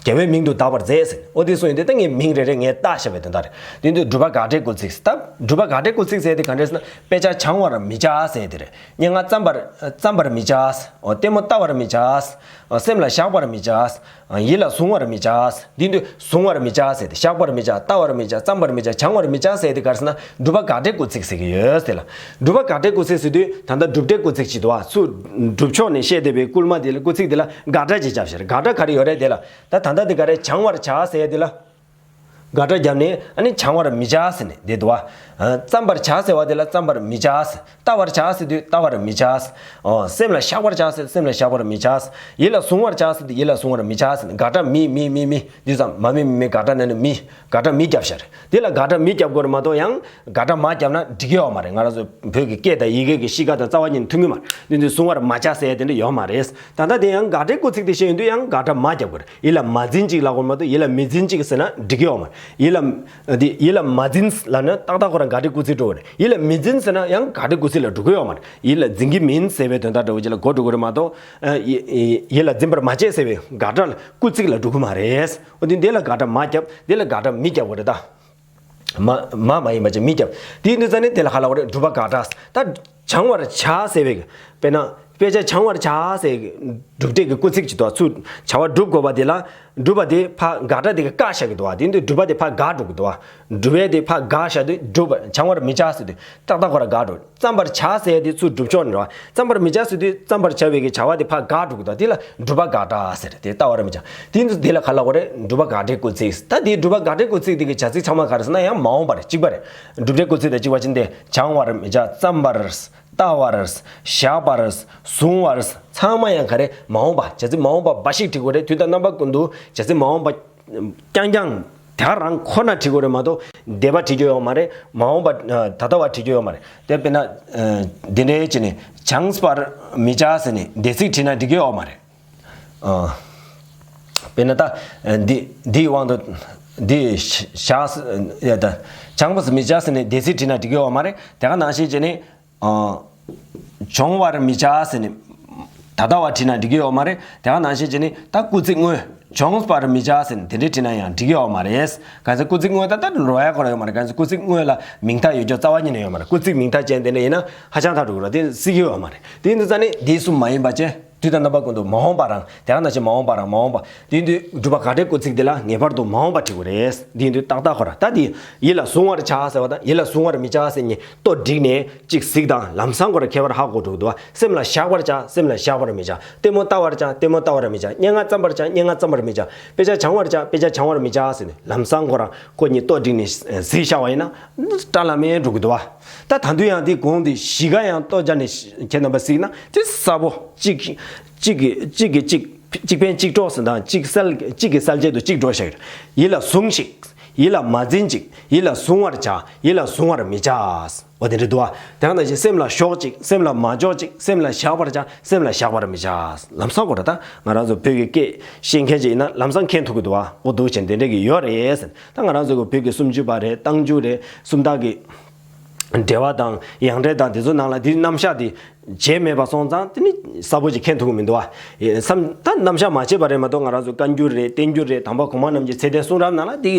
རྒྱལ་བའི་མིང་དུ་གདགས་པར་མཛད་ཟེར་ནས་འོ་དེ་གསུངས་ཡོད་དེ་ད་ངས་མིང་རེ་རེ་ངས་བཏགས་བཞག་པའི་དོན་དག་རེད། དེ་དུས་སྒྲུབ་པ་དགག་སྒྲའི་སྐུལ་ཚིག་ད་སྒྲུབ་པ་དགག་སྒྲའི་སྐུལ་ཚིག་ཟེར་དེ་ག་འདྲས་ཟེར་ན་དཔེ་ཆ་བྱང་བར་མི་བྱ་ཟེར་དེ་རེད། སྙན་ངག་བརྩམ་པར་བརྩམ་པར་མི་བྱ། འོ་ལྟད་མོ་ལྟ་བར་མི་བྱ། སེམས་ལ་བཞག་པར་མི་བྱ། ཡིད་ལ་བཟུང་བར་མི་བྱ། འདི་འདུས་བཟུང་བར་མི་བྱ་ཟེར་ཏེ་བཞག་པར་མི་བྱ་ལྟ་བར་མི་བྱ་བརྩམ་པར་མི་བྱ་བྱང་བར་མི་བྱ་ཟེར་ཏེ་ག་རེ་ཟེར་ན་སྒྲུབ་པ་དགག་སྒྲའི་སྐུལ་ཚིག་ཟེར་གྱི་ཡོད་ཟེར་ལ། སྒྲུབ་པ་དགག་སྒྲའི་སྐུལ་ཚིག་ཟེར་དུས་ད་ལྟ་སྒྲུབ་སྒྲའི་སྐུལ་ཚིག་ཅིག་འདུག་བ། ཚུར་སྒྲུབ་ཕྱོགས་ནས་བཤད་བསྡད་པའི་སྐུལ་མ་དེ་ལ་སྐུལ་ཚིག་དེ་ལ་དགག་སྒྲ་ཅིག་བརྒྱབ་ཤར་དགག་སྒྲ་ག་རེ་ཡོད་རེད་དེ་ལ། ད་ད་ལྟ་དེ་ག་རེ་བྱང་བར་བྱ་ཟེར་ཡ་དེ་ལ། དགག་སྒྲ་བརྒྱབ་ནས་ཨ་ནི་བྱང་བར་མི་བྱ་ཟེར་ནས་དེ་འདུག་བ། བརྩམ་པར་བྱ་ཟེར་བ་དེ་ལ་བརྩམ་པར་མི་བྱ་ཟེར། ལྟ་བར་བྱ་ཟེར་དུས་ལྟ་བར་མི་བྱ་ཟེར། ཨོ། སེམས་ལ་བཞག་པར་བྱ་ཟེར་སེམས་ལ་བཞག་པར་མི་བྱ་ཟེར། ཡིད་ལ་བཟུང་བར་བྱ་ཟེར་དུས་ཡིད་ལ་བཟུང་བར་མི་བྱ་ཟེར། དགག་སྒྲ་མི་མི་མི་མི་འདི་ཙམ་མ་མི་མི་མི་དགག་སྒྲ་ན་ནི་མི། དགག་སྒྲ་མི་བརྒྱབ་ཤར། དེ་ལ་དགག་སྒྲ་མི་བརྒྱབ་དགོས་རེད་མ་གཏོགས་ཡང་དགག་སྒྲ་མ་བརྒྱབ་ན་འགྲིག་གི་ཡོད་མ་རེད། ང་རང་ཚོ་བོད་ཀྱི་སྐད་དང་ཡི་གེ་གི་གཤིས་ཀ་དང་རྩ་བ་ཉིད་ནས་མཐུན་གྱི་མ་རེད། འདི་འདི་བཟུང་བར་མ་བྱ་ཟེར་ཡ་དེ་འདྲ་ཡོད་མ་རེད། ད་ལྟ་དེ་ཡང་དགག་སྒྲའི་སྐུལ་ཚིག་དེ་བཤད་ཡོང་དུས་ཡང་དགག་སྒྲ་མ་བརྒྱབ་དགོས་རེད། ཡིད་ལ་མ་འཛིན་ཅིག་ལབ་དགོས་རེད་མ་གཏོགས་ཡིད་ལ་མི་འཛིན་ཅིག་ཟེར་ན་འགྲིག་གི་ཡོད་མ་རེད། ཡིད་ལ། འདི་ཡིད་ལ་མ་འཛིན་ལབ་ན་ཏག་ཏག་ཁོ་རང་དགག་སྒྲའི་སྐུལ་ཚིག་འགྲོ་གི་རེད། ཡིད་ལ་མི་འཛིན་ཟེར་ན་ཡང་དགག་སྒྲའི་སྐུལ་ཚིག་ལ་འགྲོ་གི་ཡོད་མ་རེད། ཡིད་ལ་འཛིན་གྱི་མིན་ཟེར་བའི་དོན་དག་འདྲ་བོ་ཅིག་ལ་གོ་འགྲོ་གི་རེད་མ་གཏོགས། ཡིད་ལ་འཛིན་པར་མ་བྱེད་ཟེར་བའི་དགག་སྒྲ་ལ་སྐུལ་ཚིག་ལ་འགྲོ་གི་མ་རེད། འོ་དེ་འདི་ལ་དགག་སྒྲ་མ་བརྒྱབ་འདི་ལ་དགག་སྒྲ་མི་བརྒྱབ་དགོས་རེད་ད། མ་མ་མ་ཡིན་པ་ཅིག་མི་བརྒྱབ། དེ་ཡིན་དུས་ཙ་ནས་དེ་ལ་ག་ལབ་དགོས་རེད། སྒྲུབ་པ་དགག་སྒྲ། ད་བྱང་བར་བྱ་ཟེར་བའི་དཔེར་ན་དཔེ་ཆ་བྱང་བར་བྱ་ཟེར་སྒྲུབ་སྒྲའི་གི་སྐུལ་ཚིག་ཅིག་འདུག་ཚུར་བྱ་བ་སྒྲུབ་དགོས་པ་དེ་ལ་སྒྲུབ་པ་དེ་ཕར་དགག་སྒྲ་དེ་གི་བཀག་བཞག་གི་འདུག་བ། དེ་ཡིན་དུས་སྒྲུབ་པ་དེ་ཕར་དགག་འགྲོ་གི་འདུག་བ། སྒྲུབ་པ་དེ་ཕར་དགག་བཞག་དུས་སྒྲུབ་པ་བྱང་བར་མི་བྱ་ཟེར་དུས་ཏག་ཏག་ཁོ་ར་དགག་འགྲོ། བརྩམ་པར་བྱ་ཟེར་དེ་ཚུར་སྒྲུབ་ཕྱོགས་ནས་རེད་བ། བརྩམ་པར་མི་བྱ་ཟེར་དུས་བརྩམ་པར་བྱ་བའི་གི་བྱ་བ་དེ་ཕར་དགག་འགྲོ་གི་འདུག་དེ་ལ་སྒྲུབ་པ་དགག་སྒྲ་ཟེར། དེ་ལྟ་བར་མི་བྱ། དེ་ཡིན་དུས་དེ་ལ་ག་ལབ་དགོས་རེད། སྒྲུབ་པ་དགག་སྒྲའི་སྐུལ་ཚིག་ད་དེའི་སྒྲུབ་པ་དགག་སྒྲའི་སྐུལ་ཚིག་དེ་གི་བྱ་ཚིག་ཚང་མ་ག་རེ་ཟེར་ན་ཡང་མ་འོངས་པ་རེད། གཅིག་པ་རེད། སྒྲུབ་སྒྲའི་སྐུལ་ཚིག་དང་གཅིག་པ་ཅིག་འདི་བྱང་བར་མི་བྱ། བརྩམ་པར། ལྟ་བར། བཞག་པར། བཟུང་བར། ཚང་མ་ཡང་ག་རེ་མ་འོངས་པ། བྱ་ཚིག་མ་འོངས་པ་འབའ་ཞིག་བྲིས་དགོས་རེད། དུས་དང་རྣམ་པ་ཀུན་ཏུ་བྱ་ཚིག་མ་འོངས་པ་རྐྱང་རྐྱང་དེ་ག་རང་ཁོ་ན་བྲིས་དགོས་རེད་མ་གཏོགས་འདས་པ་བྲིས་རྒྱུ་ཡོད་མ་རེད། མ་འོངས་པ་ད་ལྟ་བ་བྲིས་རྒྱུ་ཡོད་མ་རེད། དེ་དཔེར་ན་འདི་འདྲའི་བྱས་ནས་བྱང་བར་མི་བྱ་ཟེར་ནས་འདས་ཚིག་བྲིས་ན་འགྲིག་གི་ཡོད་མ་རེད། དཔེར་ན་ད་འདི་འདིའི་དབང་དུ་འདི་བཞག་ཡ་ད་བྱང་བར་མི་བྱ་ཟེར་ནས་འདས་ཚིག་བྲིས་ན་འགྲིག་གི་ཡོད་མ་རེད། དེ་ག་ནང་བཞིན་བྱས་ནས། ཨ། སྦྱོང་བར་མི་བྱ་ཟེར་ནས། ད་ལྟ་བ་བྲིས་ན་འགྲིག་གི་ཡོད་མ་རེད། དེ་ག་ནང་བཞིན་བྱས་ནས་ད་སྐུལ་ཚིག་དངོས། བྱུང་བར་མི་བྱ་ཟེར་ནས་དེ་འདྲས་བྲིས་ན་ཡང་འགྲིག་གི་ཡོད་མ་རེད། གང་ཟེར་སྐུལ་ཚིག་དངོས་ད་ལྟ་འགྲོ་ཡ་ཁོ་ར་ཡོད་མ་རེད། གང་ཟེར་སྐུལ་ཚིག་དངོས་ལ་མིང་རྟགས་ཡོད་ཆོག་རྩ་བ་ཉིད་ནས་ཡོད་མ་རེད། སྐུལ་ཚིག་མིང་རྟགས་ཅན་དེ་འདྲ་ཡིན་ན་ཧ་ཅང་ཐག་འགྲོ་གི་རེད། དེ་སྲིད་ཀྱི་ཡོད་མ་རེད། དེ་ཡིན་དུས་ཙང་ནས་དེ་གསུམ་མ་ཡིན་པ་བྱས། དུས་དང་རྣམ་པ་ཀུན་ཏུ་མ་འོངས་པ་རང་། དེ་ག་ནང་བཞིན་མ་འོངས་པ་རང་མ་འོངས་པ། དེ་ཡིན་དུས་སྒྲུབ་པ་ག་འདྲའི་སྐུལ་ཚིག་དེ་ལ་ངེས་པར་དུ་མ་འོངས་པ་བྲི་དགོས་རེད། དེ་ཡིན་དུས་ཏག་ཏག་ཁོ་ར་ད་དེ་ཡིད་ལ་བཟུང་བར་བྱ་ཟེར་བ་དང་ཡིད་ལ་བཟུང་བར་མི་བྱ་ཟེར་གཉིས་ལྟོ་བསྒྲིགས་ནས་གཅིག་གཟིགས་དང་ལམ་སང་ཁོ་ར་ཁྱད་པར་ཧ་གོ་འགྲོ་གི་འདུག་བ། སེམས་ལ་བཞག་པར་བྱ། སེམས་ལ་བཞག་པར་མི་བྱ། ལྟད་མོ་ལྟ་བར་བྱ། ལྟད་མོ་ལྟ་བར་མི་བྱ། སྙན་ངག་བརྩམ་པར་བྱ། སྙན་ངག་བརྩམ་པར་མི་བྱ། དཔེ་ཆ་སྦྱང་བར་བྱ། དཔེ་ཆ་སྦྱང་བར་མི་བྱ་ཟེར་ནས་ལམ་སང་ཁོ་རང་ཁོ་གཉིས་ལྟོ་བསྒྲིགས་ནས་གཟིགས་བཞག་པ་ཡིན་ན་སྐྲག་ལ་མེད་འགྲོ་གི་འདུག་བ། ད་ད་དུང་ཡང་དེ་གོང་དེ་བཞི་ཀ་ཡང་ལྟོ་སྦྱར་ནས་ཁྱེད་རྣམ་པ་གཟིགས་ན་དེ་གསལ་པོ་གཅིག་གཅིག་གིས་གཅིག་གིས་གཅིག་གཅིག་ཕན་གཅིག་གྲོགས་ཟེར་དང་གཅིག་གསལ་གཅིག་གིས་གསལ་བྱེད་དུ་གཅིག་འགྲོ་བཞག་ཡོད། ཡིད་ལ་ཟུངས་ཤིག་ཡིད་ལ་མ་འཛིན་ཅིག་ཡིད་ལ་བཟུང་བར་བྱ། ཡིད་ལ་བཟུང་བར་མི་བྱ། འོ་དེ་འདྲ་འདུག་བ། དེ་ག་ནང་བཞིན་སེམས་ལ་ཞོག་ཅིག་སེམས་ལ་མ་འཇོག་ཅིག་སེམས་ལ་བཞག་པར་བྱ། སེམས་ལ་བཞག་པར་མི་བྱ། ལམ་སང་ཁོ་ར་ད་ང་རང་ཚོ་བོད་ཀྱི་སྐད་ཤེས་མཁན་ཅིག་ཡིན་ན་ལམ་སང་མཁྱེན་ཐུབ་ཀྱི་འདུག་བ། འོ་འདུག་བྱས་དེ་འདྲ་གི་ཡོད་རེད་ཟེར། ད་ང་རང་ཚོ་གི་བོད་ཀྱི་སུམ་ཅུ་པ་རེད། རྟགས་འཇུག་རེད། སུམ་རྟགས་ཀྱི་འགྲེལ་བ་དང་ཡང་འགྲེལ་དང་དེ་ཚོ་ནང་ལ་དེའི་རྣམ་གཞག་དེ་བྱས་མེད་པ་སོང་ཙང་དེ་ནི་གསལ་པོ་ཅིག་མཁྱེན་ཐུབ་ཀྱི་མི་འདུག་བ། ཡེ་བསམ་ད་རྣམ་གཞག་མ་བྱས་པ་རེད་མ་གཏོགས་ང་རང་ཚོ་བཀའ་འགྱུར་རེད། བསྟན་འགྱུར་རེད། དམ་པ་གོང་མ་རྣམས་ཀྱི་ཚད་ལྡན་གསུང་རབ་ནང་ལ་དེ་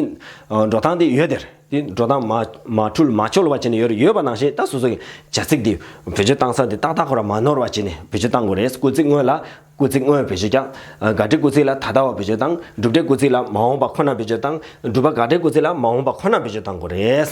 འགྲོ་སྟངས་དེ་ཡོད་དེ་རེད། དེ་འགྲོ་སྟངས་མ་མ་འཁྲུལ་མ་འཆོལ་བ་བྱས་ནས་ཡོད་རེད། ཡོད་པ་ནང་བཞིན་ད་སོ་སོ་གི་བྱ་ཚིག་དེ་བེད་སྤྱོད་བཏང་ས་དེ་ཏག་ཏག་ཁོ་ར་མ་ནོར་བ་བྱས་ནས་བེད་སྤྱོད་བཏང་དགོས་རེད། སྐུལ་ཚིག་དངོས་ལ་སྐུལ་ཚིག་དངོས་བེད་སྤྱོད་ཀྱང་། དགག་སྒྲའི་སྐུལ་ཚིག་ལ་ད་ལྟ་བ་བེད་སྤྱོད་དང་། བསྒྲུབ་སྒྲའི་སྐུལ་ཚིག་ལ་མ་འོངས་པ་ཁོ་ན་བེད་སྤྱོད་དང་། སྒྲུབ་པ་དགག་སྒྲའི་སྐུལ་ཚིག་ལ་མ་འོངས་པ་ཁོ་ན་བེད་སྤྱོད་བཏང་དགོས་རེད།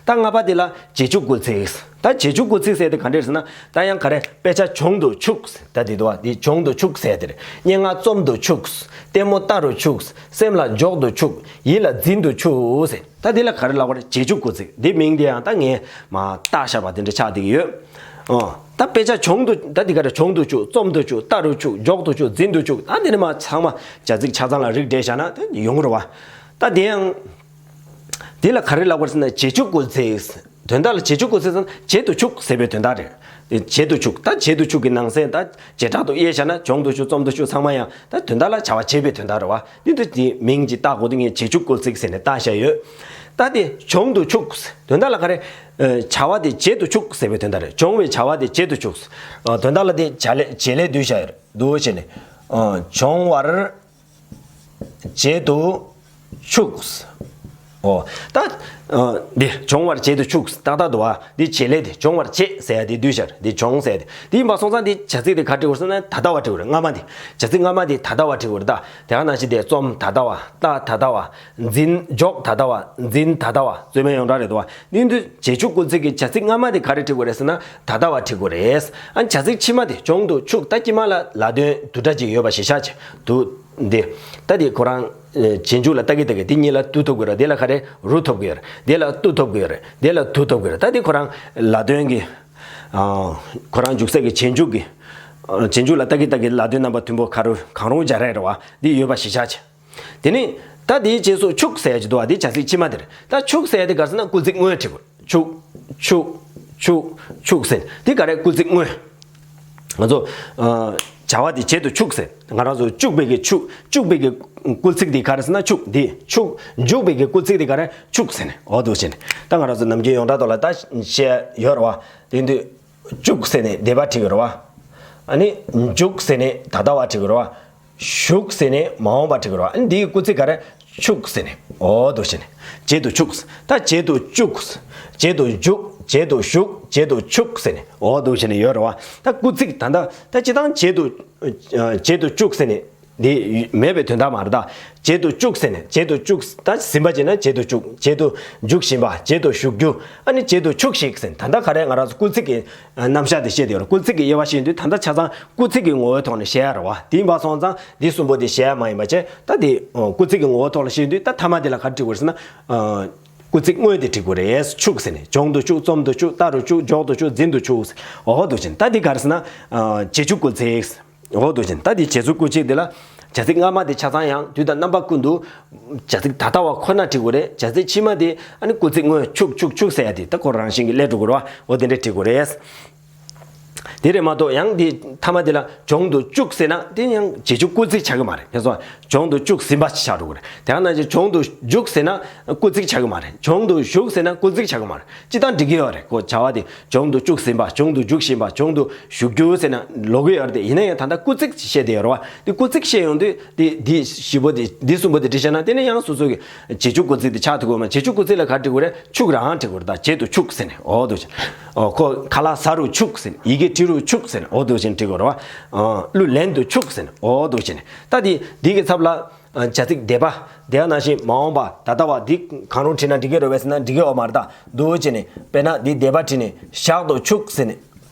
ད་ལྔ་པ་དེ་ལ་རྗེས་འཇུག་སྐུལ་ཚིག་ད་རྗེས་འཇུག་སྐུལ་ཚིག་ཟེར་དེ་ག་འདྲས་ཟེར་ན། ད་ཡང་ག་རེ། དཔེ་ཆ་བྱུང་དུ་ཆུག་ད་དེ་འདུག་བ། དེ་བྱུང་དུ་ཆུག་ཟེར་དེ་རེད། སྙན་ངག་རྩོམ་དུ་ཆུག་ལྟད་མོ་ལྟ་རུ་ཆུག་སེམས་ལ་འཇོག་ཏུ་ཆུག་ཡིད་ལ་འཛིན་དུ་ཆུག་ཟེར། ད་དེ་ལ་ག་རེ་ལབ་པ་རེད། རྗེས་འཇུག་སྐུལ་ཚིག་འདི་མིང་དེ་ཡང་ད་ངས་མ་བཏགས་བཞག་པ་དེ་འདྲ་ཆགས་བསྡད་ཀྱི་ཡོད། ཨོ། ད་དཔེ་ཆ་བྱུང་དུ་ད་འདི་ག་རེ། བྱུང་དུ་ཆུག་རྩོམ་དུ་ཆུག་ལྟ་རུ་ཆུག་འཇོག་ཏུ་ཆུག་འཛིན་དུ་ཆུག་ད་འདི་ནི་མ་ཚང་མ་བྱ་ཚིག་ཆ་ཚང་ལ་རིགས་བསྒྲེས་བཞག་ན་ད་ཡོང་གི་རེད་བ། ད་དེ་ཡང་། འདི་ལ་ག་རེ་ལབ་པ་རེད་ཟེར་ན་རྗེས་འཇུག་སྐུལ་ཚིག་དོན་དག་ལ་རྗེས་འཇུག་སྐུལ་ཚིག་ཟེར་ན་བྱེད་དུ་ཆུག་ཟེར་བའི་དོན་དག་རེད། རྗེས་དུ་ཆུག་ད་བྱེད་དུ་ཆུག་གི་ནང་གསེས་ད་བྱེ་བྲག་ཏུ་དབྱེ་བཞག་ན་བྱུང་དུ་ཆུག་རྩོམ་དུ་ཆུག་ཚང་མ་ཡང་ད་དོན་དག་ལ་བྱ་བ་བྱེད་པའི་དོན་དག་རེད་བ། འདི་འདི་དེ་མིང་ཅིག་བཏགས་དགོས་དུས་ངས་རྗེས་འཇུག་སྐུལ་ཚིག་ཟེར་ནས་བཏགས་བཞག་ཡོད། ད་དེ་བྱུང་དུ་ཆུག་དོན་དག་ལ་ག་རེ། བྱ་བ་དེ་བྱེད་དུ་ཆུག་ཟེར་བའི་དོན་དག་རེད། བྱུང་བའི་བྱ་བ་དེ་བྱེད་དུ་ཆུག་དོན་དག་ལ་དེ་བྱ་ལས་བྱེད་ལས་བསྡུས་བཞག་ཡོད་འདུག་བྱས་ནས། བྱུང་བར་བྱེད་དུ་ཆུག་ཨོ། ད། འདི་བྱུང་བར་བྱེད་དུ་ཆུག་ཏག་ཏག་འདུག་བ། འདི་བྱེད་ལས་དེ་བྱུང་བར་བྱེད་ཟེར་ཡ་དེ་བསྡུས་བཞག་འདི་བྱུང་ཟེར་ཡ་དེ། དེ་ཡིན་པ་སོང་ཙང་འདི་བྱ་ཚིག་དེ་ག་བྲི་དགོས་ཟེར་ན་ད་ལྟ་བ་བྲི་དགོས་རེད། སྔ་མ་འདི། བྱ་ཚིག་སྔ་མ་དེ་ད་ལྟ་བ་བྲི་དགོས་རེད་ད། དེ་ག་ནང་བཞིན་དེ་རྩོམ་ད་ལྟ་བ། ལྟ་ད་ལྟ་བ། འཛིན་འཇོག་ད་ལྟ་བ། འཛིན་ད་ལྟ་བ། རྩོད་མེད་ཡོངས་གྲགས་རེད་འདུག་བ། འདི་འདི་རྗེས་འཇུག་སྐུལ་ཚིག་གི་བྱ་ཚིག་སྔ་མ་དེ་ག་རེ་བྲི་དགོས་རེད་ཟེར་ན་ད་ལྟ་བ་བྲི་དགོས་རེད། ཨ་བྱ་ཚིག་ཕྱི་མ་དེ་བྱུང་དུ་ཆུག་ད་དཀྱིལ་མ་ལ་ལ་དོན་བསྡུས་གྲྭ་ཅིག་ཡོད་པ་ཞིག་བཞག་བྱས་འདུག་འདི། ད་དེ་ཁོ་རང་། རྗེས་འཇུག་ལ་ལྟ་གི་ལྟ་གི་འདི་གཉིས་ལ་ཏུ་ཐོབ་ཀྱི་རེད། དེ་ལ་ག་རེ་རུ་ཐོབ་ཀྱི་ཡོད་རེད། དེ་ལ་ཏུ་ཐོབ་ཀྱི་ཡོད་རེད། དེ་ལ་ཐུ་ཐོབ་ཀྱི་ཡོད་རེད། ད་དེ་ཁོ་རང་ལ་དོན་གྱི། ཁོ་རང་འཇུག་སའི་གི་རྗེས་འཇུག་གི། རྗེས་འཇུག་ལ་ལྟ་གི་ལྟ་གི་ལ་དོན་རྣམ་པ་མཐུན་པོ་ག་རུ་གང་རུང་སྦྱར་ཡ་རེད་བ། འདི་ཡོད་པ་ཞིག་བཞག་བྱས། དེ་ནི། ད་དེའི་རྗེས་སུ་ཆུག་ཟེར་ཡ་ཅིག་འདུག་བ། དེ་བྱ་ཚིག་ཕྱི་མ་དེ་རེད། ད་ཆུག་ཟེར་ཡ་དེ་ག་རེ་ཟེར་ན་སྐུལ་ཚིག་དངོས་བྲིས་དགོས། ཆུག་ཆུག་ཆུག་ཆུག་ཟེར་དེ་ག་རེ་སྐུལ་ཚིག་དངོས། ང་ཚོ། བྱ་བ་དེ་བྱེད་དུ་ཆུག་ཟེར། ང་རང་ཚོ་བཅུག་པའི་གི་ཆུག་བཅུག་པའི་གི་སྐུལ་ཚིག་དེ་ག་རེ་ཟེར་ན་ཆུག་དེ་ཆུག་འཇུག་པའི་གི་སྐུལ་ཚིག་དེ་ག་རེ་ཆུག་ཟེར་ནས་འོ་འདུག་བྱས་ནས། ད་ང་རང་ཚོ་ནམ་རྒྱུན་ཡོངས་གྲགས་ཐོག་ལ་ད་བཤད་ཡོད་རེད་བ། དེ་དུས་བཅུག་ཟེར་ནས་འདས་པ་བྲིས་ཀྱི་རེད་བ། ཨ་ནི་འཇུག་ཟེར་ནས་ད་ལྟ་བ་བྲིས་ཀྱི་རེད་བ། ཞུགས་ཟེར་ནས་མ་འོངས་པ་བྲིས་ཀྱི་རེད་བ། ཨ་ནི་འདིའི་སྐུལ་ཚིག་ག་རེ། ཆུག་ཟེར་ནས་འོ་འདུག་བྱས་ནས། བྱེད་དུ་ཆུག་ད་བྱེད་དུ་བཅུག་བྱེད་དུ་འཇུག་བྱེད་དུ་ཞུགས། བྱེད་དུ་ཆུག་ཟེར་ནས་འོ་འདུག་བྱས་ནས་ཡོད་རེད་བ། ད་སྐུལ་ཚིག་ད་ལྟ་ད་སྤྱིར་བཏང་བྱེད་དུ། བྱེད་དུ་བཅུག་ཟེར་ནས་འདི་མེད་པའི་དོན་དག་མ་རེད་ད། བྱེད་དུ་བཅུག་ཟེར་ནས་བྱེད་དུ་བཅུག་ད་ཟིན་པ་བྱས་ན་བྱེད་དུ་བཅུག་བྱེད་དུ་འཇུག་བཞིན་པ། བྱེད་དུ་ཞུགས་རྒྱུ། ཨ་ནི་བྱེད་དུ་ཆུག་ཞིག་ཟེར་ད་ལྟ་ག་རེ་ང་རང་ཚོ་སྐུལ་ཚིག་གི་རྣམ་གཞག་དེ་བཤད་དེ་ཡོད་རེད། སྐུལ་ཚིག་གི་དབྱེ་བ་ཤེས་དུས་ད་ལྟ་ཆ་ཚང་སྐུལ་ཚིག་གི་ངོ་བོའི་ཐོག་ནས་བཤད་ཡ་རེད་བ། དེ་ཡིན་པ་སོང་ཙང་འདི་གསུམ་པོ་དེ་བཤད་ཡ་མ་ཡིན་པ་བྱས་ད་དེ་སྐུལ་ཚིག་གི་ངོ་བོའི་ཐོག་ལ་ཤེས་དུས་ད་མཐའ་མ་དེ་ལ་ག་རེ་བྲིས་དགོས་རེད་ཟེར་ན། སྐུལ་ཚིག་དངོས་དེ་བྲིས་དགོས་རེད། ཆུག་ཟེར་ནས་བྱུང་དུ་ཆུག་རྩོམ་དུ་ཆུག་ལྟ་རུ་ཆུག་འཇོག་ཏུ་ཆུག་འཛིན་དུ་ཆུག་འོ་འདུག་བྱས་ནས་ད་འདི་ག་རེ་ཟེར་ན། རྗེས་འཇུག་སྐུལ་ཚིག་འོ་འདུག་བྱས་ནས་ད་འདི་རྗེས་འཇུག་སྐུལ་ཚིག་འདི་ལ་བྱ་ཚིག་སྔ་མ་དེ་ཆ་ཚང་ཡང་དུས་དང་རྣམ་པ་ཀུན་ཏུ་བྱ་ཚིག་ད་ལྟ་བ་ཁོ་ན་བྲིས་དགོས་རེད། བྱ་ཚིག་ཕྱི་མ་དེ་ཨ་ནི་སྐུལ་ཚིག་དངོས་ཆུག་ཆུག་ཆུག་ཟེར་ཡ་དེ་ད་ཁོ་རང་བཞིན་གྱི་སླེབས་འགྲོ་དགོས་རེད་བ། འོ་དེ་འདྲས་བྲིས་དགོས་རེད། དེ་རེད་མ་གཏོགས་ཡང་དེ་མཐའ་མ་དེ་ལ་གྱོང་དུ་བཅུག་ཟེར་ན་དེ་ཡང་རྗེས་འཇུག་སྐུལ་ཚིག་ཆགས་ཀྱི་མ་རེད། ཕན་སོང་གྱོང་དུ་བཅུག་ཟིན་པ་ཆགས་འགྲོ་གི་རེད། དེ་ག་ནང་བཞིན་གྱོང་དུ་འཇུག་ཟེར་ན་སྐུལ་ཚིག་ཆགས་ཀྱི་མ་རེད། གྱོང་དུ་ཞུགས་ཟེར་ན་སྐུལ་ཚིག་ཆགས་ཀྱི་མ་རེད། སྤྱིར་བཏང་འགྲིག་གི་ཡོད་རེད། ཁོ་བྱ་བ་དེ་གྱོང་དུ་བཅུག་ཟིན་པ། གྱོང་དུ་འཇུག་བཞིན་པ། གྱོང་དུ་ཞུགས་རྒྱུ་ཟེར་ན་ལོག་གི་ཡོད་རེད་དེ། ཡིན་ན་ཡང་ད་ལྟ་སྐུལ་ཚིག་བཤད་བསྡད་ཡོད་རེད་བ། དེ་སྐུལ་ཚིག་བཤད་ཡོང་དུས་དེ་དེ་བཞི་པོ་དེ་དེ་གསུམ་པོ་དེ་འབྲི་བྱས་ན་དེ་ནི་ཡང་སོ་སོ་གི་རྗེས་འཇུག་སྐུལ་ཚིག་དེ་ཆགས་ཐུབ་ཀྱི་ཡོད་མ། རྗེས་འཇུག་སྐུལ་ཚིག་ལ་ག་རེ་འབྲི་དགོས་རེད། འཆུག་རང་འབྲི་དགོས་རེད། ད་བྱེད་དུ་ཆུག་ཟེར་ནས་འོ་འདུག་བྱས། ཨོ་ཁོ་ཁ་ལག་ཟ་རུ་ཆུག་ཟེར་ནས། ཡི་གེ་བྲི་རུ་ཆུག་ཟེར་ནས་འོ་འདུག་བྱས་ནས་འབྲི་དགོས་རེད་བ། ཨ་གླུ་ལེན་དུ་ཆུག་ཟེར་ནས་འོ་འདུག་བྱས་ནས། ད་དེ་འདི་གི་ཚབ་ལ་ཨ་བྱ་ཚིག་འདས་པ། དེ་ག་ནང་བཞིན་མ་འོངས་པ། ད་ལྟ་བ། འདི་གང་རུང་བྲིས་ན་འགྲིག་གི་རེད་པས་ཟེར་ན་འགྲིག་གི་ཡོད་མ་རེད། ད་འདུག་བྱས་ནས་དཔེར་ན་འདི་འདས་པ་བྲིས་ནས་བཞག་ཏུ་ཆུག་ཟེར་ནས།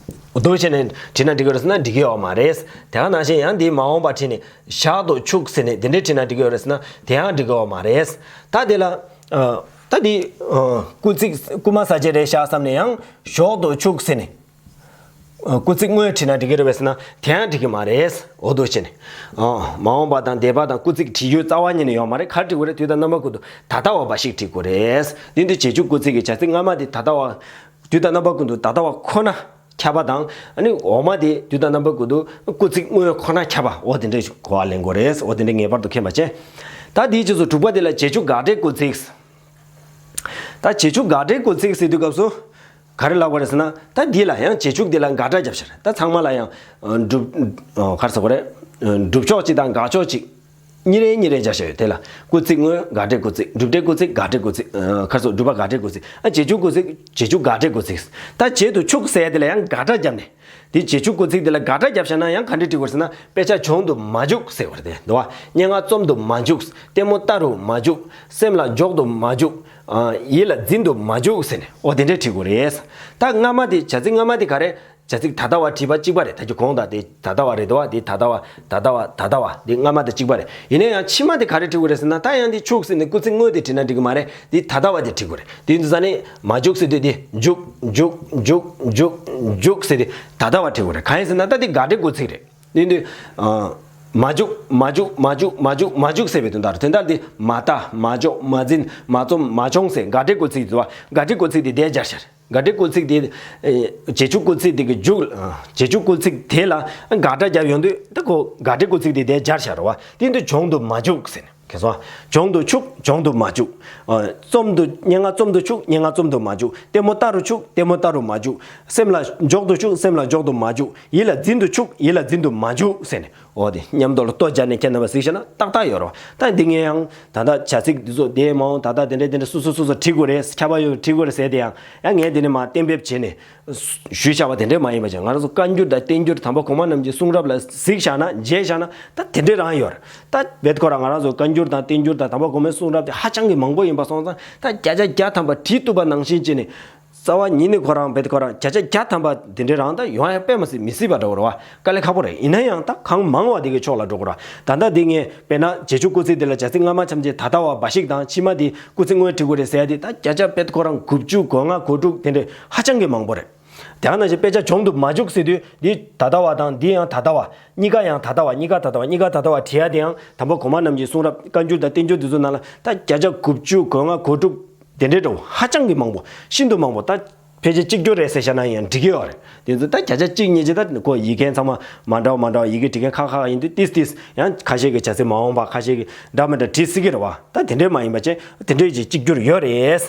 འདུག་བྱས་ནས་བྲིས་ན་འགྲིག་གི་རེད་ཟེར་ན་འགྲིག་གི་ཡོད་མ་རེད། དེ་ག་ནང་བཞིན་ཡང་འདི་མ་འོངས་པ་བྲིས་ནས་བཞག་ཏུ་ཆུག་ཟེར་ནས་དེ་འདྲས་བྲིས་ན་འགྲིག་གི་ཡོད་རེད་ཟེར་ན་དེ་ཡང་འགྲིག་གི་ཡོད་མ་རེད། ད་དེ་ལ་ཨ་ད་འདི་ཨ་སྐུལ་ཚིག་སྐུལ་མ་གསལ་བྱེད་རེད་ཤག་བསམ་ནས་ཡང་ཞོག་ཏུ་ཆུག་ཟེར་ནས། ཨ་སྐུལ་ཚིག་དངོས་བྲིས་ན་འགྲིག་གི་རེད་པས་ཟེར་ན་དེ་ཡང་འགྲིག་གི་མ་རེད། འོ་འདུག་བྱས་ནས། ཨ་མ་འོངས་པ་དང་འདས་པ་དང་སྐུལ་ཚིག་བྲིས་ཡུལ་རྩ་བ་ཉིད་ནས་ཡོད་མ་རེད། ག་རེ་འབྲི་དགོས་རེད། དུས་དང་རྣམ་པ་ཀུན་ཏུ་ད་ལྟ་བ་འབའ་ཞིག་འབྲི་དགོས་རེད། དེ་འདི་རྗེས་འཇུག་སྐུལ་ཚིག་གི་བྱ་ཚིག་སྔ་མ་དེ་ད་ལྟ་བ། དུས་དང་རྣམ་པ་ཀུན་ཏུ་ད་ལྟ་བ་ཁོ་ན་ཁྱབ་པ་དང་། ཨ་ནི་འོག་མ་དེ་དུས་དང་རྣམ་པ་ཀུན་ཏུ་སྐུལ་ཚིག་དངོས་ཁོ་ན་ཁྱབ་པ། འོ་དེ་འདྲ་ཞིག་གོ་བ་ལེན་དགོས་རེད། འོ་དེ་འདྲ་ངེས་པར་དུ་མཁྱེན་པ་བྱས། ད་དེའི་རྗེས་སུ་དྲུག་པ་དེ་ལ་རྗེས་འཇུག་དགག་སྒྲའི་སྐུལ་ཚིག། ད་རྗེས་འཇུག་དགག་སྒྲའི་སྐུལ་ཚིག་ཟེར་དུས་སྐབས་སུ་ག་རེ་ལབ་པ་རེད་ཟེར་ན། ད་འདི་ལ་ཡང་རྗེས་འཇུག་འདི་ལ་དགག་སྒྲ་བརྒྱབ་ཤག། ད་ཚང་མ་ལ་ཡང་ཨ་སྒྲུབ་ཨ་ག་རེ་ཟེར་དགོས་རེད། ཨ་སྒྲུབ་ཕྱོགས་གཅིག་དང་དགག་ཕྱོགས་གཅིག་གཉིས་རེ་གཉིས་རེ་སྦྱར་བཞག་ཡོད། དེ་ལ་སྐུལ་ཚིག་དངོས་དགག་སྒྲའི་སྐུལ་ཚིག། སྒྲུབ་སྒྲའི་སྐུལ་ཚིག་དགག་སྒྲའི་སྐུལ་ཚིག། ཨ་ག་རེ་ཟེར། སྒྲུབ་པ་དགག་སྒྲའི་སྐུལ་ཚིག། ཨ་རྗེས་འཇུག་སྐུལ་ཚིག། རྗེས་འཇུག་དགག་སྒྲའི་སྐུལ་ཚིག། ད་བྱེད་དུ་ཆུག་ཟེར་ཡ་དེ་ལ་ཡང་དགག་སྒྲ་བརྒྱབ་ནས། དེ་རྗེས་འཇུག་སྐུལ་ཚིག་དེ་ལ་དགག་སྒྲ་བརྒྱབ་བཞག་ན་ཡང་ག་འདྲས་འབྲི་དགོས་ཟེར་ན། དཔེ་ཆ་གྱོང་དུ་མ་འཇུག་ཟེར་བ་རེད་དེ། འདུག་བ། སྙན་ངག་རྩོམ་དུ་མ་འཇུག། ལྟད་མོ་ལྟ་རུ་མ་འཇུག། སེམས་ལ་འཇོག་ཏུ་མ་འཇུག། ཨ་ཡིད་ལ་འཛིན་དུ་མ་འཇུག་ཟེར་ནས། འོ་དེ་འདྲས་བྲི་དགོས་རེད། ད་སྔ་མ་དེ། བྱ་ཚིག་སྔ་མ་དེ་ག་རེ། བྱ་ཚིག་ད་ལྟ་བ་བྲིས་པ་གཅིག་པ་རེད། ད་ཀྱི་གོང་དང་དེ་ད་ལྟ་བ་རེད་དོ། དེ་ད་ལྟ་བ། ད་ལྟ་བ། ད་ལྟ་བ། དེ་སྔ་མ་དང་གཅིག་པ་རེད། ཡིན་ན་ཡང་ཕྱི་མ་དེ་ག་རེ་བྲི་དགོས་རེད་ཟེར་ན། ད་ཡང་དེ་ཆུག་ཟེར་ནས་སྐུལ་ཚིག་དངོས་དེ་བྲིས་ན་འགྲིག་གི་མ་རེད། དེ་ད་ལྟ་བ་དེ་བྲི་དགོས་རེད། དེ་ཡིན་དུས་ཙ་ནས་མ་འཇུག་ཟེར་དུས་དེ་འཇུག་འཇུག་འཇུག་འཇུག་འཇུག་འཇུག་ཟེར་དེ་ད་ལྟ་བ་བྲི་དགོས་རེད། གང་ཡིན་ཟེར་ན་ད་དེ་དགག་སྒྲའི་སྐུལ་ཚིག་རེད། དེ་ཡིན་དུས་ཨ་མ་འཇུག་མ་འཇུག་མ་འཇུག་མ་འཇུག་མ་འཇུག་ཟེར་བའི་དོན་དག་རེད། དོན་དག་དེ་མ་ལྟ། མ་འཇོག་མ་འཛིན། མ་རྩོམ། མ་མཆོང་ཟེར་དགག་སྒྲའི་སྐུལ་ཚིག་དེ་འདུག་བ། དགག་སྒྲའི་སྐུལ་ཚིག་དེ་དེ་སྦྱར་བཞག། དགག་སྒྲའི་སྐུལ་ཚིག་དེ། ཨེ། རྗེས་འཇུག་སྐུལ་ཚིག་དེ་གི་མཇུག། ཨ། རྗེས་འཇུག་སྐུལ་ཚིག་དེ་ལ་དགག་སྒྲ་བརྒྱབ་ཡོང་དུས་ད་ཁོ་དགག་སྒྲའི་སྐུལ་ཚིག་དེ་དེ་སྦྱར་བཞག་རེད་བ། དེ་ཡིན་དུས་གྱོང་དུ་མ་འཇུག་ཟེར་ནས། མཁྱེན་སོང་ཨ། གྱོང་དུ་ཆུག། གྱོང་དུ་མ་འཇུག། ཨ། རྩོམ་དུ། སྙན་ངག་རྩོམ་དུ་ཆུག། སྙན་ངག་རྩོམ་དུ་མ་འཇུག། ལྟད་མོ་ལྟ་རུ་ཆུག། ལྟད་མོ་ལྟ་རུ་མ་འཇུག། སེམས་ལ་འཇོག་ཏུ་ཆུག། སེམས་ལ་འཇོག་ཏུ་མ་འཇུག། ཡིད་ལ་འཛིན་དུ་ཆུག། ཡིད་ལ་འཛིན་དུ་མ་འཇུག་ཟེར་ནས། འོ་དེ་མཉམ་དུ་ལ་ལྟོ་སྦྱར་ནས་ཁྱེད་རྣམ་པ་གཟིགས་ཤེ་ན་ཏག་ཏག་ཡོད་རེད་བ། ད་འདི་ངས་ཡང་ད་ལྟ་བྱ་ཚིག་འདི་ཚོ་དེ་མ་འོངས་ད་ལྟ་དེ་འདྲས་དེ་འདྲས་སོ་སོ་སོ་སོ་བྲིས་དགོས་རེད། ཁྱབ་པ་ཡོད་བྲིས་དགོས་རེད་ཟེར་དེ་ཡང་ཡང་ངས་འདི་ནས་མར་གཏན་འབེབས་བྱས་ནས་ཞུས་བཞག་པ་དེ་འདྲས་མ་ཡིན་པ་བྱས། ང་རང་ཚོ་བཀའ་འགྱུར་དང་བསྟན་འགྱུར་དམ་པ་གོང་མ་རྣམས་ཀྱི་གསུང་རབ་ལ་གཟིགས་བཞག་ན། མཇལ་བཞག་ན་ད་དེ་འདྲས་རང་ཡོད་རེད། ད་རྦད་ཁོ་རང་ང་རང་ཚོ་བཀའ་འགྱུར་དང་བསྟན་འགྱུར་དང་དམ་པ་གོང་མའི་གསུང་རབ་དེ་ཧ་ཅང་གི་མང་པོ་ཡིན་པ་སོང་ཙང་། ད་བརྒྱ་ཆ་བརྒྱ་ཐམ་པ་བྲིས་ཐུབ་པ་ནང་བཞིན་བྱས་ནས། རྩ་བ་ཉིད་ནས་ཁོ་རང་རྦད་ཁོ་རང་བརྒྱ་ཆ་བརྒྱ་ཐམ་པ་དེ་འདྲའི་རང་ད་ཡོང་ཡ་དཔེ་མི་སྲིད་མི་སྲིད་པ་འདྲ་བོ་རེད་བ། དཀའ་ལས་ཁག་པོ་རེད། ཡིན་ན་ཡང་ད་གང་མང་བ་དེ་གི་ཕྱོགས་ལ་འགྲོ་དགོས་རེད་བ། ད་ལྟ་འདི་ངས་དཔེར་ན་རྗེས་འཇུག་སྐུལ་ཚིག་འདི་ལ་བྱ་ཚིག་སྔ་མ་ཙམ་གྱི་ད་ལྟ་བ་འབའ་ཞིག་དང་། ཕྱི་མ་དེ་སྐུལ་ཚིག་དངོས་བྲི་དགོས་རེད་ཟེར་ཡ་དེ་ད་བརྒྱ་ཆ་རྦད་ཁོ་རང་དགུ་བཅུ་གོ་ལྔ་གོ་དྲུག་དེ་འདྲའི་ཧ་ཅང་གི་མང་པོ་རེད། དེ་ཡང་ནང་བཞིན་དཔེ་ཆ་གྱོང་དུ་མ་འཇུག་ཟེར་དུས་འདི་ད་ལྟ་བ་དང་འདི་ཡང་ད་ལྟ་བ། གཉིས་ཀ་ཡང་ད་ལྟ་བ། གཉིས་ཀ་ད་ལྟ་བ། གཉིས་ཀ་ད་ལྟ་བ་བྲིས་ཡ་དེ་ཡང་དམ་པ་གོང་མ་རྣམས་ཀྱི་གསུང་རབ་བཀའ་འགྱུར་དང་བསྟན་འགྱུར་འདི་ཚོ་ནང་ལ་ད་བརྒྱ་ཆ་དགུ་བཅུ་གོ་ལྔ་གོ་དྲུག་དེ་འདྲའི་འདྲ་བོ་ཧ་ཅང་གི་མང་པོ། ཤིན་ཏུ་མང་པོ། ད་ཕལ་ཆེར་གཅིག་གྱུར་རེད་ཟེར་བཞག་ན་ཡང་འགྲིག་གི་ཡོད་རེད། དེ་ཚོ་ད་བརྒྱ་ཆ་གཅིག་གཉིས་ཅིག་ད་ཁོ་ཡི་གེ་ཚང་མ་མ་འདྲ་བ་མ་འདྲ་བ། ཡི་གེ་བྲིས་མཁན་ཁག་ཁག་ཡིན་དུས་ཏིས་ཏིས་ཡང་ཁ་ཤས་ཀྱི་བྱ་ཚིག་མ་འོངས་པ། ཁ་ཤས་ཀྱི་འདྲ་མི་འདྲ་བྲིས་སྲིད་ཀྱི་རེད་བ། ད་དེ་འདྲས་མ་ཡིན་པ་བྱས་དེ་འདྲས་ཀྱི་གཅིག་གྱུར་ཡོད་རེད།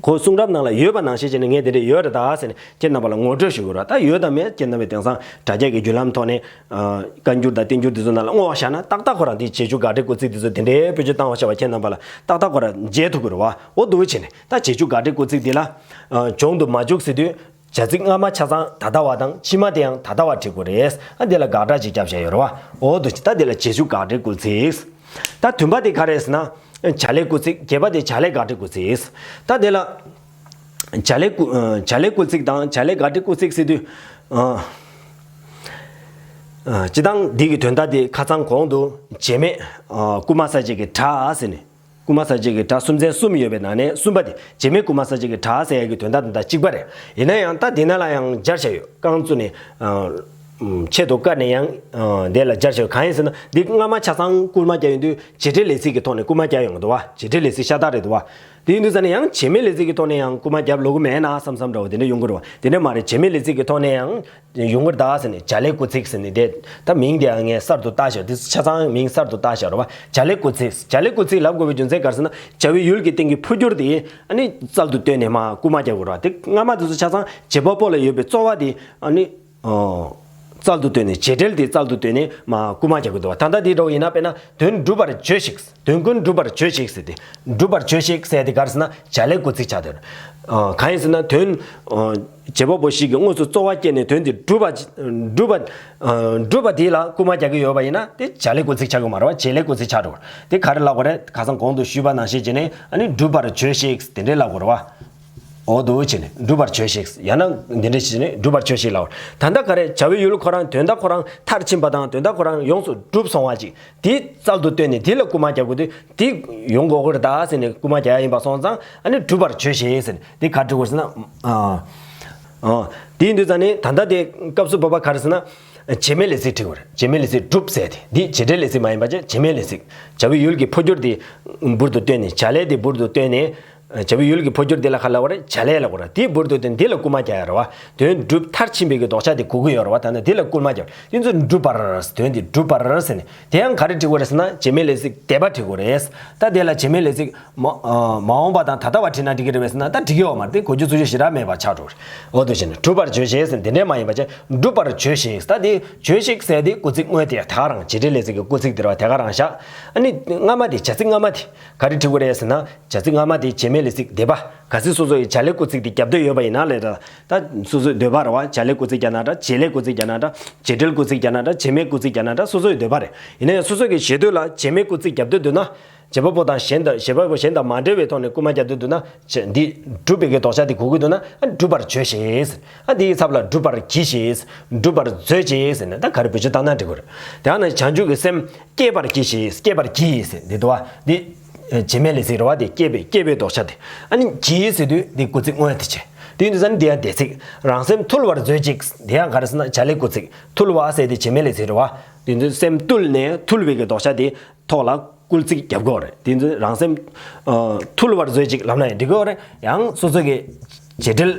ཁོ་གསུང་རབ་ནང་ལ་ཡོད་པ་ནང་བཞིན་བྱས་ནས་ངས་དེ་འདྲས་ཡོད་རེད་ད་ཟེར་ནས་ཁྱེད་རྣམ་པ་ལ་ངོ་སྤྲོད་ཞུ་དགོས་རེད། ད་ཡོད་དམ་མེད་ཁྱེད་རྣམ་པས་དེང་སང་དྲ་རྒྱ་གི་བརྒྱུད་ལམ་ཐོག་ནས། ཨ། བཀའ་འགྱུར་དང་བསྟན་འགྱུར་འདི་ཚོ་ནང་ལ་བསྔོགས་བཞག་ན་ཏག་ཏག་ཁོ་རང་འདི་རྗེས་འཇུག་དགག་སྒྲའི་སྐུལ་ཚིག་འདི་ཚོ་དེ་འདྲའི་བེད་སྤྱོད་བཏང་བ་བྱས་པ་ཁྱེད་རྣམ་པ་ལ་ཏག་ཏག་ཁོ་རང་མཇལ་ཐུབ་ཀྱི་རེད་བ། འོ་འདུག་བྱས་ནས་ད་རྗེས་འཇུག་དགག་སྒྲའི་སྐུལ་ཚིག་འདི་ལ། ཨ། གྱོང་དུ་མ་འཇུག་ཟེར་དུས་བྱ་ཚིག་སྔ་མ་ཆ་ཚང་ད་ལྟ་བ་དང་ཕྱི་མ་དེ་ཡང་ད་ལྟ་བ་བྲི་དགོས་རེད། ཨ། འདི་ལ་དགག་སྒྲ་ཅིག་བརྒྱབ་བཞག་ཡོད་རེད་བ། འོ་འདུག་བྱས། ད་འདི་ལ་རྗེས་འཇུག་དགག་སྒྲའི་སྐུལ་ཚིག། ད་བདུན་པ་དེ་ག་རེད་ཟེར་ན། བྱ་ལས་སྐུལ་ཚིག། བརྒྱད་པ་དེ་བྱ་ལས་དགག་སྒྲའི་སྐུལ་ཚིག། ད་དེ་ལ་བྱ་ལས་སྐུལ། ཨ། བྱ་ལས་སྐུལ་ཚིག་དང་བྱ་ལས་དགག་སྒྲའི་སྐུལ་ཚིག་ཟེར་དུས། ཨ། ཨ། སྤྱིར་བཏང་འདི་གི་དོན་དག་དེ་ཁ་སང་གོང་དུ་བྱེད་མེད། ཨ། སྐུལ་མ་གསལ་བྱེད་ཀྱི་སྒྲ་ཟེར་ནས། སྐུལ་མ་གསལ་བྱེད་ཀྱི་སྒྲ་སུམ་ཚན་གསུམ་ཡོད་པའི་ནང་ནས་གསུམ་པ་དེ་བྱེད་མེད་སྐུལ་མ་གསལ་བྱེད་ཀྱི་སྒྲ་ཟེར་ཡ་གི་དོན་དག་དེ་དང་གཅིག་པ་རེད། ཡིན་ན་ཡང་ད་འདི་ནང་ལ་ཡང་སྦྱར་བྱས་ཡོད། རྐང་བཙུགས་ནས། ཨ། ཨམ། ཆེད་དུ་བཀར་ནས་ཡང་། ཨ། དེ་ལ་སྦྱར་བྱས་ཡོད། གང་ཡིན་ཟེར་ན་འདི་སྔ་མ་ཆ་ཚང་སྐུལ་མ་རྒྱག་ཡོང་དུས་བྱེད་འབྲེལ་ལས་ཚིག་གི་ཐོག་ནས་སྐུལ་མ་རྒྱག་ཡོང་གི་འདུག་བ། བྱེད་འབྲེལ་ལས་ཚིག་ཤ་སྟག་རེད་འདུག་བ། དེ་ཡིན་དུས་ཙང་ནས་ཡང་བྱེད་མེད་ལས་ཚིག་གི་ཐོག་ནས་ཡང་རྐུ་མ་རྒྱབ་ལོག་གི་མེད་ན་བསམ་བསམ་འདྲ་བོ་དེ་འདྲ་ཡོང་གི་རེད་བ། དེ་འདྲ་མ་རེད། བྱེད་མེད་ལས་ཚིག་གི་ཐོག་ནས་ཡང་ཡོང་གི་རེད་ད་ཟེར་ནས་བྱ་ལས་རྐུ་ཚིག་ཟེར་ནས་དེ་ད་མིང་དེ་ཡང་ངས་གསར་དུ་བཏགས་བཞག་དེ་ཆ་ཚང་མིང་གསར་དུ་བཏགས་བཞག་རེད་བ། བྱ་ལས་རྐུ་ཚིག་བྱ་ལས་རྐུ་ཚིག་ལབ་དགོས་པའི་རྒྱུ་མཚན་ག་རེ་ཟེར་ན་བྱ་བའི་ཡུལ་གྱི་སྟེང་གི་འཕོ་འགྱུར་དེ་ཨ་ནི་རྩལ་དུ་བཏོན་ནས་མར་རྐུ་མ་རྒྱག་དགོས་རེད་བ། དེ་སྔ་མ་དེ་ཚོ་ཆ་ཚང་བྱེད་པ་པོ་ལ་ཡོད་པའི་རྩོལ་བ་དེ་ཨ་ནི། ཨོ། རྩལ་དུ་བཏོན་ནས་བྱེད་འབྲེལ་དེ་རྩལ་དུ་བཏོན་ནས་མར་རྐུ་མ་རྒྱག་གི་འདུག་བ། ད་ལྟ་འདི་འདྲ་བོ་ཡིན་ན་དཔེར་ན་དོན་སྒྲུབ་པར་བྱོས་ཤིག་དོན་ཀུན་སྒྲུབ་པར་བྱོས་ཤིག་ཟེར་ཏེ། སྒྲུབ་པར་བྱོས་ཤིག་ཟེར་ཏེ་ག་རེ་ཟེར་ན་བྱ་ལས་རྐུ་ཚིག་ཆགས་འདུག་ཨ། གང་ཡིན་ཟེར་ན་དོན། ཨ། བྱེད་པ་པོ་ཞིག་གིས་དངོས་སུ་རྩོལ་བ་བསྐྱེད་ནས་དོན་དེ་སྒྲུབ་པ། སྒྲུབ་པ། ཨ། སྒྲུབ་པ་དེ་ལ་རྐུ་མ་རྒྱག་གི་ཡོད་པ་ཡིན་ན་དེ་བྱ་ལས་རྐུ་ཚིག་ཆགས་ཀྱི་མ་རེད་བ། བྱེད་ལས་རྐུ་ཚིག་ཆགས་འགྲོ་བ་རེད། དེ་ག་རེ་ལབ་དགོས་རེད། ཁ་སང་གོང་དུ་ཞུས་པ་ནང་བཞིན་བྱས་ནས་ཨ་ནི་སྒྲུབ་པར་བྱོས་ཤིག་དེ་འདྲས་ལབ་དགོས་རེད་བ། འོ་འདུག་བྱས་ནས་སྒྲུབ་པར་བྱོས་ཤིག་ཡང་ན་འདི་འདྲ་བྱས་ནས་སྒྲུབ་པར་བྱོས་ཤིག་ལབ། ད་ལྟ་ག་རེ་བྱ་བའི་ཡུལ་ཁོ་རང་དོན་དག་ཁོ་རང་མཐར་ཕྱིན་པ་དང་དོན་དག་ཁོ་རང་ཡོངས་སུ་གྲུབ་སོང་བ་ཅིག་དེ་རྩལ་དུ་བཏོན་ནས་དེ་ལ་རྐུ་མ་རྒྱག་དགོས་དུས་དེ་ཡོང་དགོས་ཀྱི་རེད་ད་ཟེར་ནས་རྐུ་མ་རྒྱག་ཡ་ཡིན་པ་སོང་ཙང་ཨ་ནི་སྒྲུབ་པར་བྱོས་ཤིག་ཟེར་ནས་དེ་ག་རེ་འབྲི་དགོས་ཟེར་ན། ཨ། ཨ། དེ་ཡིན་དུས་ཙང་ནས་ད་ལྟ་དེ་སྐབས་སུ་བབ་པ་ག་རེ་ཟེར་ན། བྱེད་མེད་ལས་ཚིག་འབྲི་དགོས་རེད། བྱེད་མེད་ལས་ཚིག་སྒྲུབ་ཟེར་དེ་འདི་བྱེད་འབྲེལ་ལས་ཚིག་མ་ཡིན་པ་བྱས་བྱེད་མེད་ལས་ཚིག་བྱ་བའི་ཡུལ་གྱི་འཕོ་འགྱུར་དེ་འབུར་དུ་བཏོན་ནས་བྱ་ལས་དེ་འབུར་དུ་བཏོན་ནས། བྱ་བའི་ཡུལ་གྱི་འཕོ་འགྱུར་འདི་ལ་ག་ལབ་པ་རེད། བྱ་ལས་ལབ་པ་རེད། དེའི་འབུར་དུ་བཏོན་འདི་ལ་རྐུ་མ་རྒྱག་ཡ་རེད་བ། དོན་གྲུབ་མཐར་ཕྱིན་པའི་གི་ལྡོག་ཆ་དེ་གོ་གི་ཡོད་རེད་བ། ད་ནི་འདི་ལ་རྐུ་མ་རྒྱག་དེ་ཚོ་སྒྲུབ་པར་དོན་དེ་སྒྲུབ་པར་ཟེར་ནས་དེ་ཡང་ག་རེ་འབྲི་དགོས་རེད་ཟེར་ན་བྱེད་མེད་ལས་ཚིག་འདས་པ་འབྲི་དགོས་རེད། ད་དེ་ལ་བྱེད་མེད་ལས་ཚིག་མ་མ་འོངས་པ་དང་ད་ལྟ་བ་བྲིས་ན་འགྲིག་གི་རེད་པས་ཟེར་ན་ད་འགྲིག་གི་ཡོད་མ་རེད། དེ་གོ་རྒྱུ་ཚུལ་ཞིག་ཞེ་དྲག་མེད་པ་ཆགས་འགྲོ་གི་རེད། འོ་དེ་བྱས་ནས་སྒྲུབ་པར་བྱོས་ཤིག་ཟེར་འདི་འདྲས་མ་ཡིན་པ་བྱས་སྒྲུབ་པར་བྱོས་ཤིག་ད་དེ་བྱོས་ཤིག་ཟེར་དེ་སྐུལ་ཚིག་དངོས་དེ་ད་ག་རང་བྱེད་འབྲེལ་ལས་ཚིག་གི་སྐུལ་ཚིག་དེ་རེད་བ། དེ་ག་རང་བཞག་ཨ་ནི་སྔ་མ་དེ་བྱ་ཚིག་སྔ་མ་དེ། ག་རེ་འབྲི་དགོས་རེད་ཟེར་ན། བྱ་ཚིག་སྔ་མ་དེ་བྱེད་མེད་ལས་ཚིག་འདས་པ། གལ་སྲིད་སོ་སོ་ཡིས་བྱ་ལས་སྐུལ་ཚིག་དེ་རྒྱབ་འདོད་ཡོད་པ་ཡིན་ན་ལས་ད་ད་སོ་སོའི་འདོད་པ་རེད་བ། བྱ་ལས་སྐུལ་ཚིག་རྒྱག་ན་འདྲ། བྱེད་ལས་སྐུལ་ཚིག་རྒྱག་ན་འདྲ། བྱེད་འབྲེལ་སྐུལ་ཚིག་རྒྱག་ན་འདྲ། བྱེད་མེད་སྐུལ་ཚིག་རྒྱག་ན་འདྲ། སོ་སོའི་འདོད་པ་རེད། ཡིན་ན་ཡང་སོ་སོ་གིས་བྱེད་འདོད་ལ་བྱེད་མེད་སྐུལ་ཚིག་རྒྱབ་འདོད་འདུག་ན། བྱེད་པ་པོ་དང་གཞན་དང་བྱེད་པ་པོ་གཞན་དང་མ་འབྲེལ་བའི་ཐོག་ནས་སྐུལ་མ་རྒྱག་འདོད་འདུག་ན། བྱེད་འདི་སྒྲུབ་པའི་གི་ལྡོག་ཆ་དེ་གོ་གི་འདུག་ན། ཨ་སྒྲུབ་པར་བྱོས་ཤིག་ཨ་འདིའི་ཚབ་ལ་སྒྲུབ་པར་གྱིས་ཤིག་སྒྲུབ་པར་མཛོད་ཅིག་ཟེར་ནས་ད་ག་རེ་བེད་སྤྱོད་བཏང་ན་འགྲིག་གི་རེད། དེ་ཡང་ན་བྱང་ཆུབ་ཀྱི་སེམས། བསྐྱེད་པར་གྱིས་ཤིག་བསྐྱེད་པར་གྱིས་ཟེར་འདི་འདུག་བ། འདི་བྱེད་མེད་ལས་ཚིག་རེད་བ། འདི་བསྐྱེད་པའི་བསྐྱེད་པའི་ལྡོག་ཆ་དེ། ཨ་ནི་གྱིས་ཟེར་དུས་འདི་སྐུལ་ཚིག་དངོས་དེ་བྱས། དེ་ཡིན་དུས་ཙང་འདི་ཡང་འདས་ཚིག་རང་སེམས་ཐུལ་བར་མཛོད་ཅིག་འདི་ཡང་ག་རེ་ཟེར་ན་བྱ་ལས་སྐུལ་ཚིག་ཐུལ་བ་ཟེར་དེ་བྱེད་མེད་ལས་ཚིག་རེད་བ། དེ་ཡིན་དུས་སེམས་བཏུལ་ནས་ཐུལ་བའི་གི་ལྡོག་ཆ་དེ་ཐོག་ལ་སྐུལ་ཚིག་རྒྱབ་དགོས་རེད། དེ་ཡིན་དུས་རང་སེམས་ཨ་ཐུལ་བར་མཛོད་ཅིག་ལབ་ན་ཡང་འགྲིག་གི་རེད། ཡང་སོ་སོ་གི་བྱེད་འབྲེལ་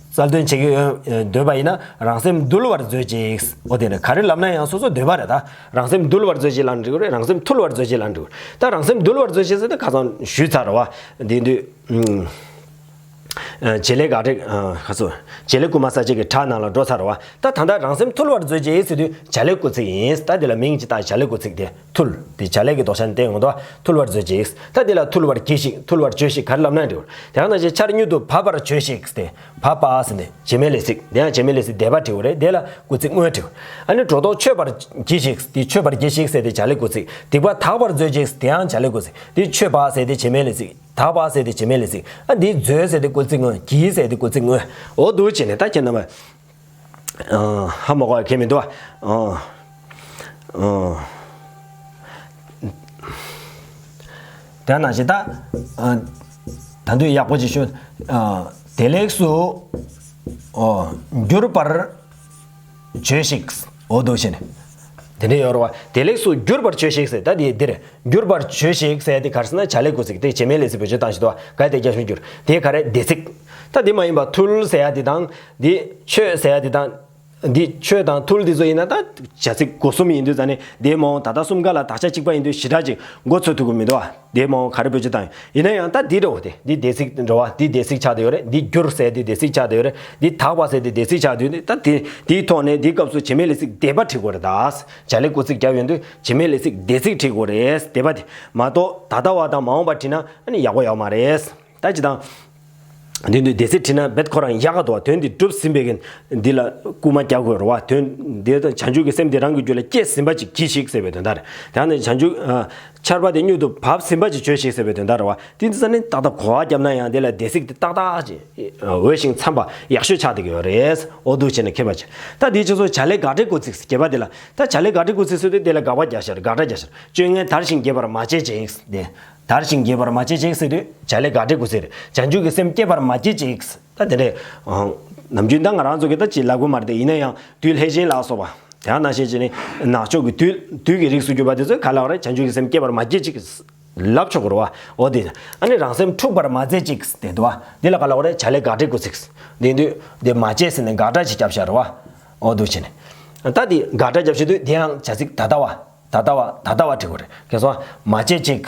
རྩལ་འདོན་བྱེད་ཀྱི་ཡོད་འདོད་པ་ཡིན་ན་རང་སེམས་འདུལ་བར་མཛོད་ཅིག་འོ་དེ་རེད། ག་རེ་ལབ་ན་ཡང་སོ་སོ་འདོད་པ་རེད་ད། རང་སེམས་འདུལ་བར་མཛོད་ཅིག་ལབ་ན་འགྲིག་གི་རེད། རང་སེམས་ཐུལ་བར་མཛོད་ཅིག་ལབ་ན་འགྲིག་གི་རེད། ད་རང་སེམས་འདུལ་བར་མཛོད་ཅིག་ཟེར་ན་ཁ་སང་ཞུས་ཚར་རེད་བ། འདི་འདུས་ཨུམ། ཨ་བྱེད་ལས་དགག་སྒྲའི་ཨ་ཁ་སོ། བྱེད་ལས་རྐུན་མ་གསལ་བྱེད་ཀྱི་ཁྲ་ནང་ལ་འགྲོ་ཚར་བ། ད་ད་ལྟ་རང་སེམས་ཐུལ་བར་མཛོད་ཅིག་ཟེར་དུས་བྱ་ལས་སྐུལ་ཚིག་ཡིན། ད་འདི་ལ་མིང་ཅིག་བཏགས་བྱ་ལས་སྐུལ་ཚིག་དེ་ཐུལ། དེ་བྱ་ལས་ཀྱི་ལྡོག་ཆ་ནས་བསྟན་ཡོང་དོ། ཐུལ་བར་མཛོད་ཅིག་ད་འདི་ལ་ཐུལ་བར་གྱིས་ཤིག་ཐུལ་བར་བྱོས་ཤིག་ག་རེ་ལབ་ན་འགྲིག་གི་རེད། དེ་ཡང་ན་ཅིག་ཆར་མྱུར་དུ་བབས་པར་བྱོས་ཤིག་སྟེ། བབས་པ་ཟེར་ནས་བྱེད་མེད་ལས་ཚིག་དེ་ཡང་བྱེད་མེད་ལས་ཚིག་འདས་པ་བྲིས་དགོས་རེད། དེ་ལ་སྐུལ་ཚིག་དངོས་བྲིས་དགོས། ཨ་ནི་སྒྲོ་འདོགས་ཆོད་པར་གྱིས་ཤིག་དེ་ཆོད་པར་གྱིས་ཤིག་ཟེར་དེ་བྱ་ལས་སྐུལ་ཚིག་སྡིག་པ་དག་པར་མཛོད་ཅིག་དེ་ཡང་བྱ་ལས་སྐུལ་ཚིག་དེ་ཆོད་པ་ཟེར་དེ་བྱེད་མེད་ལས་ཚིག་དག་པ་ཟེར་དེ་བྱེད་མེད་ལས་ཚིག་ཨ་འདི་མཛོད་ཟེར་དེ་སྐུལ་ཚིག་དངོས། གྱིས་ཟེར་དེ་སྐུལ་ཚིག་དངོས། འོ་འདུག་བྱས་ནས་ད་ཁྱེད་རྣམ་པ། ཨ་ཧ་མ་གོ་ཡ་ཁྱད་མི་འདུག་བ། ཨ་ཨ་དེ་ནང་བཞིན་ད། ཨ་ད་དུང་ཡག་པོ་ཅིག་ཤོད། ཨ་བདེ་ལེགས་སུ། ཨོ་འགྱུར་བར། བྱོས་ཤིག་འོ་འདུག་བྱས་ནས། དེ་འདྲ་ཡོད་རེད་བ། བདེ་ལེགས་སུ་འགྱུར་བར་བྱོས་ཤིག་ཟེར་ད་དེ་འདིར། འགྱུར་བར་བྱོས་ཤིག་ཟེར་ཡ་དེ་ག་རེ་ཟེར་ན་བྱ་ལས་སྐུལ་ཚིག་དེ་བྱེད་མེད་ལས་ཚིག་བེད་སྤྱོད་བཏང་བཞིན་འདུག་བ། ག་དེ་རྒྱ་ཤུན་འགྱུར། དེ་ག་རེ་བདེ་ཚིག་ད་དེ་མ་ཡིན་པ་ཐུལ་ཟེར་ཡ་དེ་དང་། དེ་ཆོད་ཟེར་ཡ་དེ་དང་། འདི་ཆོད་དང་ཐུལ་འདི་ཚོ་ཡིན་ན་ད་བྱ་ཚིག་སྒོ་གསུམ་ཡིན་དུས་ཙང་ནས་དེའི་མ་འོངས་ད་ལྟ་གསུམ་ཀ་ལ་དག་ཆ་གཅིག་པ་ཡིན་དུས་ཞེ་དྲག་ཅིག་མགོ་ཚོད་ཐུབ་ཀྱི་མི་འདུག་བ། དེའི་མ་འོངས་ག་རེ་བེད་སྤྱོད་བཏང་ཡོད། ཡིན་ན་ཡང་ད་འདི་འདྲ་བོ་དེ་འདི་བདེ་ཚིག་འདྲ་བ་འདི་བདེ་ཚིག་ཆགས་བསྡད་ཡོད་རེད། འདི་འགྱུར་ཟེར་འདི་བདེ་ཚིག་ཆགས་བསྡད་ཡོད་རེད། འདི་དག་པ་ཟེར་འདི་བདེ་ཚིག་ཆགས་བསྡད་ཡོད། ད་དེ་དེའི་ཐོག་ནས་འདིའི་སྐབས་སུ་བྱེད་མེད་ལས་ཚིག་འདས་པ་བྲིས་དགོས་རེད་ད། བྱ་ལས་སྐུལ་ཚིག་བརྒྱབ་ཡོང་དུས་བྱེད་མེད་ལས་ཚིག་འདས་ཚིག་བྲིས་དགོས་རེད། འདས་པ་དེ་མ་གཏོགས་ད་ལྟ་བ་དང་མ་འོངས་པ་བྲིས་ན་ཨ་ནི་ཡག་པོ་ཡོད་མ་རེད། ད་ཅི་དང་། དེ་དུས་སྡེ་ཚིག་བྲིས་ན་རྦད་ཁོ་རང་ཡག་ག་འདུག་བ། དོན་འདི་གྲུབ་ཟིན་པའི་གི་འདི་ལ་སྐུལ་མ་རྒྱག་དགོས་རེད་བ། དོན་འདི་ལྟར་བྱང་ཆུབ་ཀྱི་སེམས་འདི་རང་གི་རྒྱུད་ལ་སྐྱེས་ཟིན་པ་ཅིག་གྱིས་ཤིག་ཟེར་བའི་དོན་དག་རེད། ད་ནི་བྱང་ཆུབ་ཨ་ཆར་པ་དེ་མྱུར་དུ་བབས་ཟིན་པ་ཅིག་བྱོས་ཤིག་ཟེར་བའི་དོན་དག་རེད་བ། དེ་འདི་ས་ནི་ཏག་ཏག་གོ་བ་བརྒྱབ་ན་ཡང་དེ་ལ་སྡེ་ཚིག་དེ་ཏག་ཏག་ཅིག་འོས་ཤིང་འཚམ་པ་ཡག་ཤོས་ཆགས་བསྡད་ཀྱི་ཡོད་རེད། འོ་འདུག་བྱས་ནས་མཁས་པ་ཅིག་ད་དེའི་ཕྱི་སོ་བྱ་ལས་དགག་སྒྲའི་སྐུལ་ཚིག་བརྒྱད་པ་དེ་ལ་ད་བྱ་ལས་དགག་སྒྲའི་སྐུལ་ཚིག་ཟེར་དུས་དེ་ལ་དགག་པ་རྒྱག་ཤར་དགག་སྒྲ་རྒྱག་ཤར། སྤྱོད་ངན་དར་ཞིང་རྒྱས་པར་མ་བྱེད་ཅིག་དེ། དར་ཞིང་རྒྱས་པར་མ་བྱེད་ཅིག་ཟེར་དུས་བྱ་ལས་དགག་སྒྲའི་སྐུལ་ཚིག་རེད། བྱང་ཆུབ་ཀྱི་སེམས་སྐྱེད་པར་མ་བྱེད་ཅིག་ད་དེ་འདྲས། ནམ་རྒྱུན་ད་ང་རང་ཚོ་གིས་ད་ཅིག་ལབ་གི་མ་རེད་དེ། ཡིན་ན་ཡང་དུས་ལྷས་བྱིན་ལ་སོགས་པ་དེ་ནང་བཞིན་བྱས་ནས་ནག་ཕྱོགས་ཀྱི་དུས་དུས་ཀྱི་རིགས་སུ་གྱུར་པ་དེ་ཚོས་ག་ལབ་རེད། བྱང་ཆུབ་ཀྱི་སེམས་སྐྱེད་པར་མ་བྱེད་ཅིག་ལབ་ཆོག་གི་རེད་བ། འོ་དེ། ཨ་ནི་རང་སེམས་འཁྲུགས་པར་མ་མཛད་ཅིག་དེ་འདུག་བ། འདི་ལ་ག་ལབ་དགོས་རེད། བྱ་ལས་དགག་སྒྲའི་སྐུལ་ཚིག་དེ་དུས་དེ་མ་བྱེད་ཟེར་ནས་དགག་སྒྲ་ཅིག་རྒྱབ་བཞག་རེད་བ། འོ་འདུག་བྱས་ནས། ད་དེ་དགག་སྒྲ་རྒྱབ་བཞག་དུས་དེ་ཡང་བྱ་ཚིག་ད་ལྟ་བ། ད་ལྟ་བ་ད་ལྟ་བ་བྲི་དགོས་རེད། ཁྱེད་ཚོ། མ་བྱེད་ཅིག་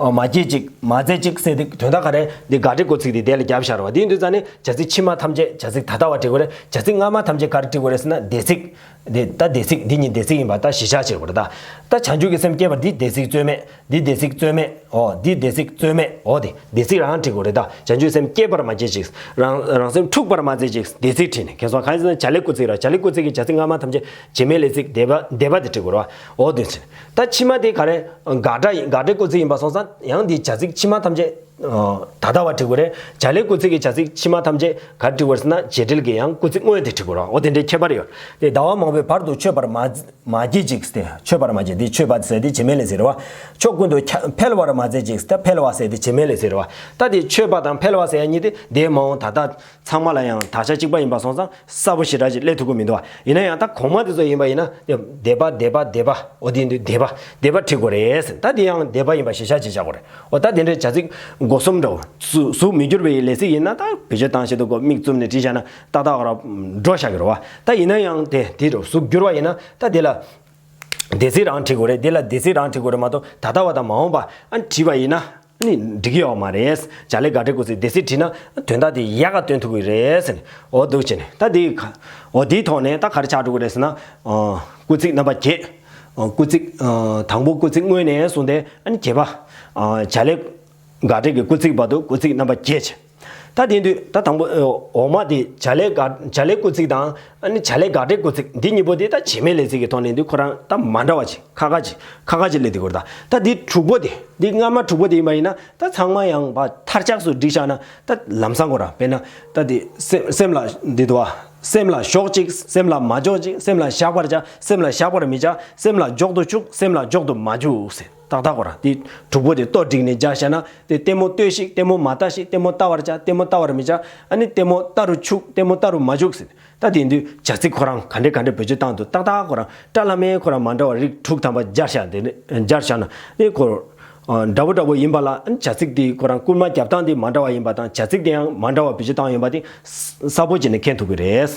ཨོ། མ་བྱེད་ཅིག་མ་མཛད་ཅིག་ཟེར་དེ་དོན་དག་ག་རེ། འདི་དགག་སྒྲའི་སྐུལ་ཚིག་དེ་དེ་ལ་རྒྱབ་བཞག་རེད་བ། དེ་ཡིན་དུས་ཙང་ནི་བྱ་ཚིག་ཕྱི་མ་ཐམས་ཅད་བྱ་ཚིག་ད་ལྟ་བ་བྲི་དགོས་རེད། བྱ་ཚིག་སྔ་མ་ཐམས་ཅད་ག་རེ་བྲི་དགོས་རེད་ཟེར་ན་འདས་ཚིག་འདི་ད་འདས་ཚིག་འདི་གཉིས་འདས་ཚིག་ཡིན་པ་ད་གཞི་བཞག་བྱེད་དགོས་རེད་ད། ད་བྱང་ཆུབ་ཀྱི་སེམས་བསྐྱེད་པར་འདི་འདས་ཚིག་རྩོད་མེད། འདི་འདས་ཚིག་རྩོད་མེད། འོ་འདི་འདས་ཚིག་རྩོད་མེད། འོ་དེ་འདས་ཚིག་རང་བྲི་དགོས་རེད་ད། བྱང་ཆུབ་སེམས་བསྐྱེད་པར་མ་བྱེད་ཅིག་རང་རང་སེམས་འཁྲུགས་པར་མ་མཛད་ཅིག་འདས་ཚིག་བྲིས་ནས། ཁྱེད་ཚོ་གང་ཡིན་ཟེར་ན་བྱ་ལས་སྐུལ་ཚིག་ར། བྱ་ལས་སྐུལ་ཚིག་གི་བྱ་ཚིག་སྔ་མ་ཐམས་ཅད་བྱེད་མེད་ལས་ཚིག་འདས་པ་འདས་པ་དེ་བྲི་དགོས་རེད་བ། འོ་དེ་བྱས། ད་ཕྱི་མ་དེ་ག་རེ། དགག་སྒྲ་ཡིན། དགག་སྒྲའི་སྐུལ་ཚིག་ཡིན་པ་སོང་ཙང་ཡང་འདི་བྱ་ཚིག་ཕྱི་མ་ཐམས་ཅད་ད་ལྟ་བ་བྲི་དགོས་རེད། བྱ་ལས་སྐུལ་ཚིག་གི་བྱ་ཚིག་ཕྱི་མ་ཐམས་ཅད་ག་རེ་བྲི་དགོས་རེད་ཟེར་ན་བྱེད་འབྲེལ་གྱི་ཡང་སྐུལ་ཚིག་དངོས་དེ་བྲི་དགོས་རེད་བ། འོ་དེ་འདྲའི་ཁྱད་པར་ཡོད། དེ་ཟླ་བ་མང་པོའི་བར་དུ་མཆོད་པར་མ་མ་བགྱིད་ཅིག་སྟེ། མཆོད་པར་མ་བགྱིད། འདི་མཆོད་པ་ཟེར་དེ་བྱེད་མེད་ལས་ཚིག་རེད་བ། ཕྱོགས་ཀུན་ཏུ་འཕེལ་བར་མ་མཛད་ཅིག་སྟེ། འཕེལ་བ་ཟེར་དེ་བྱེད་མེད་ལས་ཚིག་རེད་བ། ད་དེ་མཆོད་པ་དང་འཕེལ་བ་ཟེར་ཡ་གཉིས་དེ་འདས་མ་འོངས་ད་ལྟ་ཚང་མ་ལ་ཡང་དག་ཆ་གཅིག་པ་ཡིན་པ་སོང་ཙང་གསལ་པོ་ཞེ་དྲག་ཅིག་སླེབས་ཐུབ་ཀྱི་མི་འདུག་བ། ཡིན་ན་ཡང་ད་གོང་མ་དེ་ཚོ་ཡིན་པ་ཡིན་ན་འདས་པ་འདས་པ་འདས་པ། འོ་དེ་ཡིན་དུས་འདས་པ་འདས་པ་བྲི་དགོས་རེད་ཟེར། ད་དེ་ཡང་འདས་པ་ཡིན་པ་གཞི་བཞག་ཅིག་བྱ་དགོས་རེད། འོ་ད་དེ་འདྲའི་བྱ་ཚིག་སྒོ་གསུམ་འདྲ་བོ་གཟུགས་གཟུགས་མི་འགྱུར་བའི་ལས་ཚིག་ཡིན་ན་ད་བེད་སྤྱོད་བཏང་བྱེད་དུ་གོ་མིག་བཙུམ་ནས་བྲིས་བཞག་ན་ཏག་ཏག་ར་འགྲོ་བཞག་གི་རེད་བ། ད་ཡིན་ན་ཡང་དེ་དེ་འདྲ་བོ་གཟུགས་འགྱུར་བ་ཡིན་ན་ད་དེ་ལ། འདས་ཚིག་རང་བྲི་དགོས་རེད། འདི་ལ་འདས་ཚིག་རང་བྲི་དགོས་རེད་མ་གཏོགས་ད་ལྟ་བ་དང་མ་འོངས་པ་ཨ་བྲིས་པ་ཡིན་ན་ནི་འགྲིག་གི་ཡོད་མ་རེད། བྱ་ལས་དགག་སྒྲའི་སྐུལ་ཚིག་འདས་ཚིག་བྲིས་ན་དོན་དག་དེ་ཡག་ག་སྟོན་ཐུབ་ཀྱི་རེད་ཟེར་ནས། འོ་འདུག་བྱས་ནས་ད་འདི་ག་འོ་འདིའི་ཐོག་ནས་ད་ག་རེ་ཆགས་འགྲོ་གི་རེད་ཟེར་ན། ཨ་སྐུལ་ཚིག་རྣམ་པ་བརྒྱད། ཨ་སྐུལ་ཚིག་ཨ་དང་པོ་སྐུལ་ཚིག་དངོས་ནས་བཟུང་སྟེ་ཨ་ནི་བརྒྱད་པ། ཨ་བྱ་ལས་དགག་སྒྲའི་གི་སྐུལ་ཚིག་བར་དུ་སྐུལ་ཚིག་རྣམ་པ་བརྒྱད་བྱས། ད་དེ་དུས་ད་དང་པོ་ཨོ་འོག་མ་དེ་བྱ་ལས་དགག་བྱ་ལས་སྐུལ་ཚིག་དང་ཨ་ནི་བྱ་ལས་དགག་སྒྲའི་སྐུལ་ཚིག་འདི་གཉིས་པོ་དེ་ད་བྱེད་མེད་ལས་ཚིག་གི་ཐོག་ནས་འདི་ཁོ་རང་ད་མ་འདྲ་བ་ཅིག་ཁ་ཁ་ཅིག་ཁ་ཁ་ཅིག་སླེབས་དེ་གོ་རེད་ད། ད་འདི་དྲུག་པོ་དེ་འདི་སྔ་མ་དྲུག་པོ་དེ་ཡིན་པ་ཡིན་ན་ད་ཚང་མ་ཡང་བ་མཐར་ཆགས་སུ་བསྒྲིགས་བཞག་ན་ད་ལམ་སང་གོ་ར། དཔེར་ན་ད་དེ་སེམས་སེམས་ལ་འདི་འདུག་བ། སེམས་ལ་ཞོག་ཅིག་སེམས་ལ་མ་འཇོག་ཅིག་སེམས་ལ་བཞག་པར་བྱ། སེམས་ལ་བཞག་པར་མི་བྱ། སེམས་ལ་འཇོག་ཏུ་བཅུག་སེམས་ལ་འཇོག་ཏུ་མ་བཅུག་ཟེར། ཏག་ཏག་གོ་ར། དེ་དྲུག་པོ་དེ་ལྟོ་བསྒྲིགས་ནས་སྦྱར་བཞག་ན་དེ་ལྟད་མོ་ལྟོས་ཤིག་ལྟད་མོ་མ་ལྟ་ཞིག་ལྟད་མོ་ལྟ་བར་བྱ། ལྟད་མོ་ལྟ་བར་མི་བྱ། ཨ་ནི་ལྟད་མོ་ལྟ་རུ་ཆུག་ལྟད་མོ་ལྟ་རུ་མ་ཆུག་ཟེར། ད་དེ་དུས་བྱ་ཚིག་ཁོ་རང་ག་འདྲས་ག་འདྲས་བེད་སྤྱོད་བཏང་འདུག་ཏག་ཏག་ཁོ་རང་བཀྲ་ལྷ་མེ་ཁོ་རང་མ་འདྲ་བ་རིགས་དྲུག་ཐམ་པ་སྦྱར་བཞག་དེ་ནི་སྦྱར་བཞག་ན་ནི་ཁོ་འདྲ་བོ་འདྲ་བོ་ཡིན་པ་ལ་བྱ་ཚིག་དེ་ཁོ་རང་སྐུལ་མ་རྒྱབ་སྟངས་དེ་མ་འདྲ་བ་ཡིན་པ་དང་བྱ་ཚིག་དེ་ཡང་མ་འདྲ་བ་བེད་སྤྱོད་བཏང་ཡོད་པ་དེ་གསལ་པོ་བྱས་ནས་མཁྱེན་ཐུབ་ཀྱི་རེད།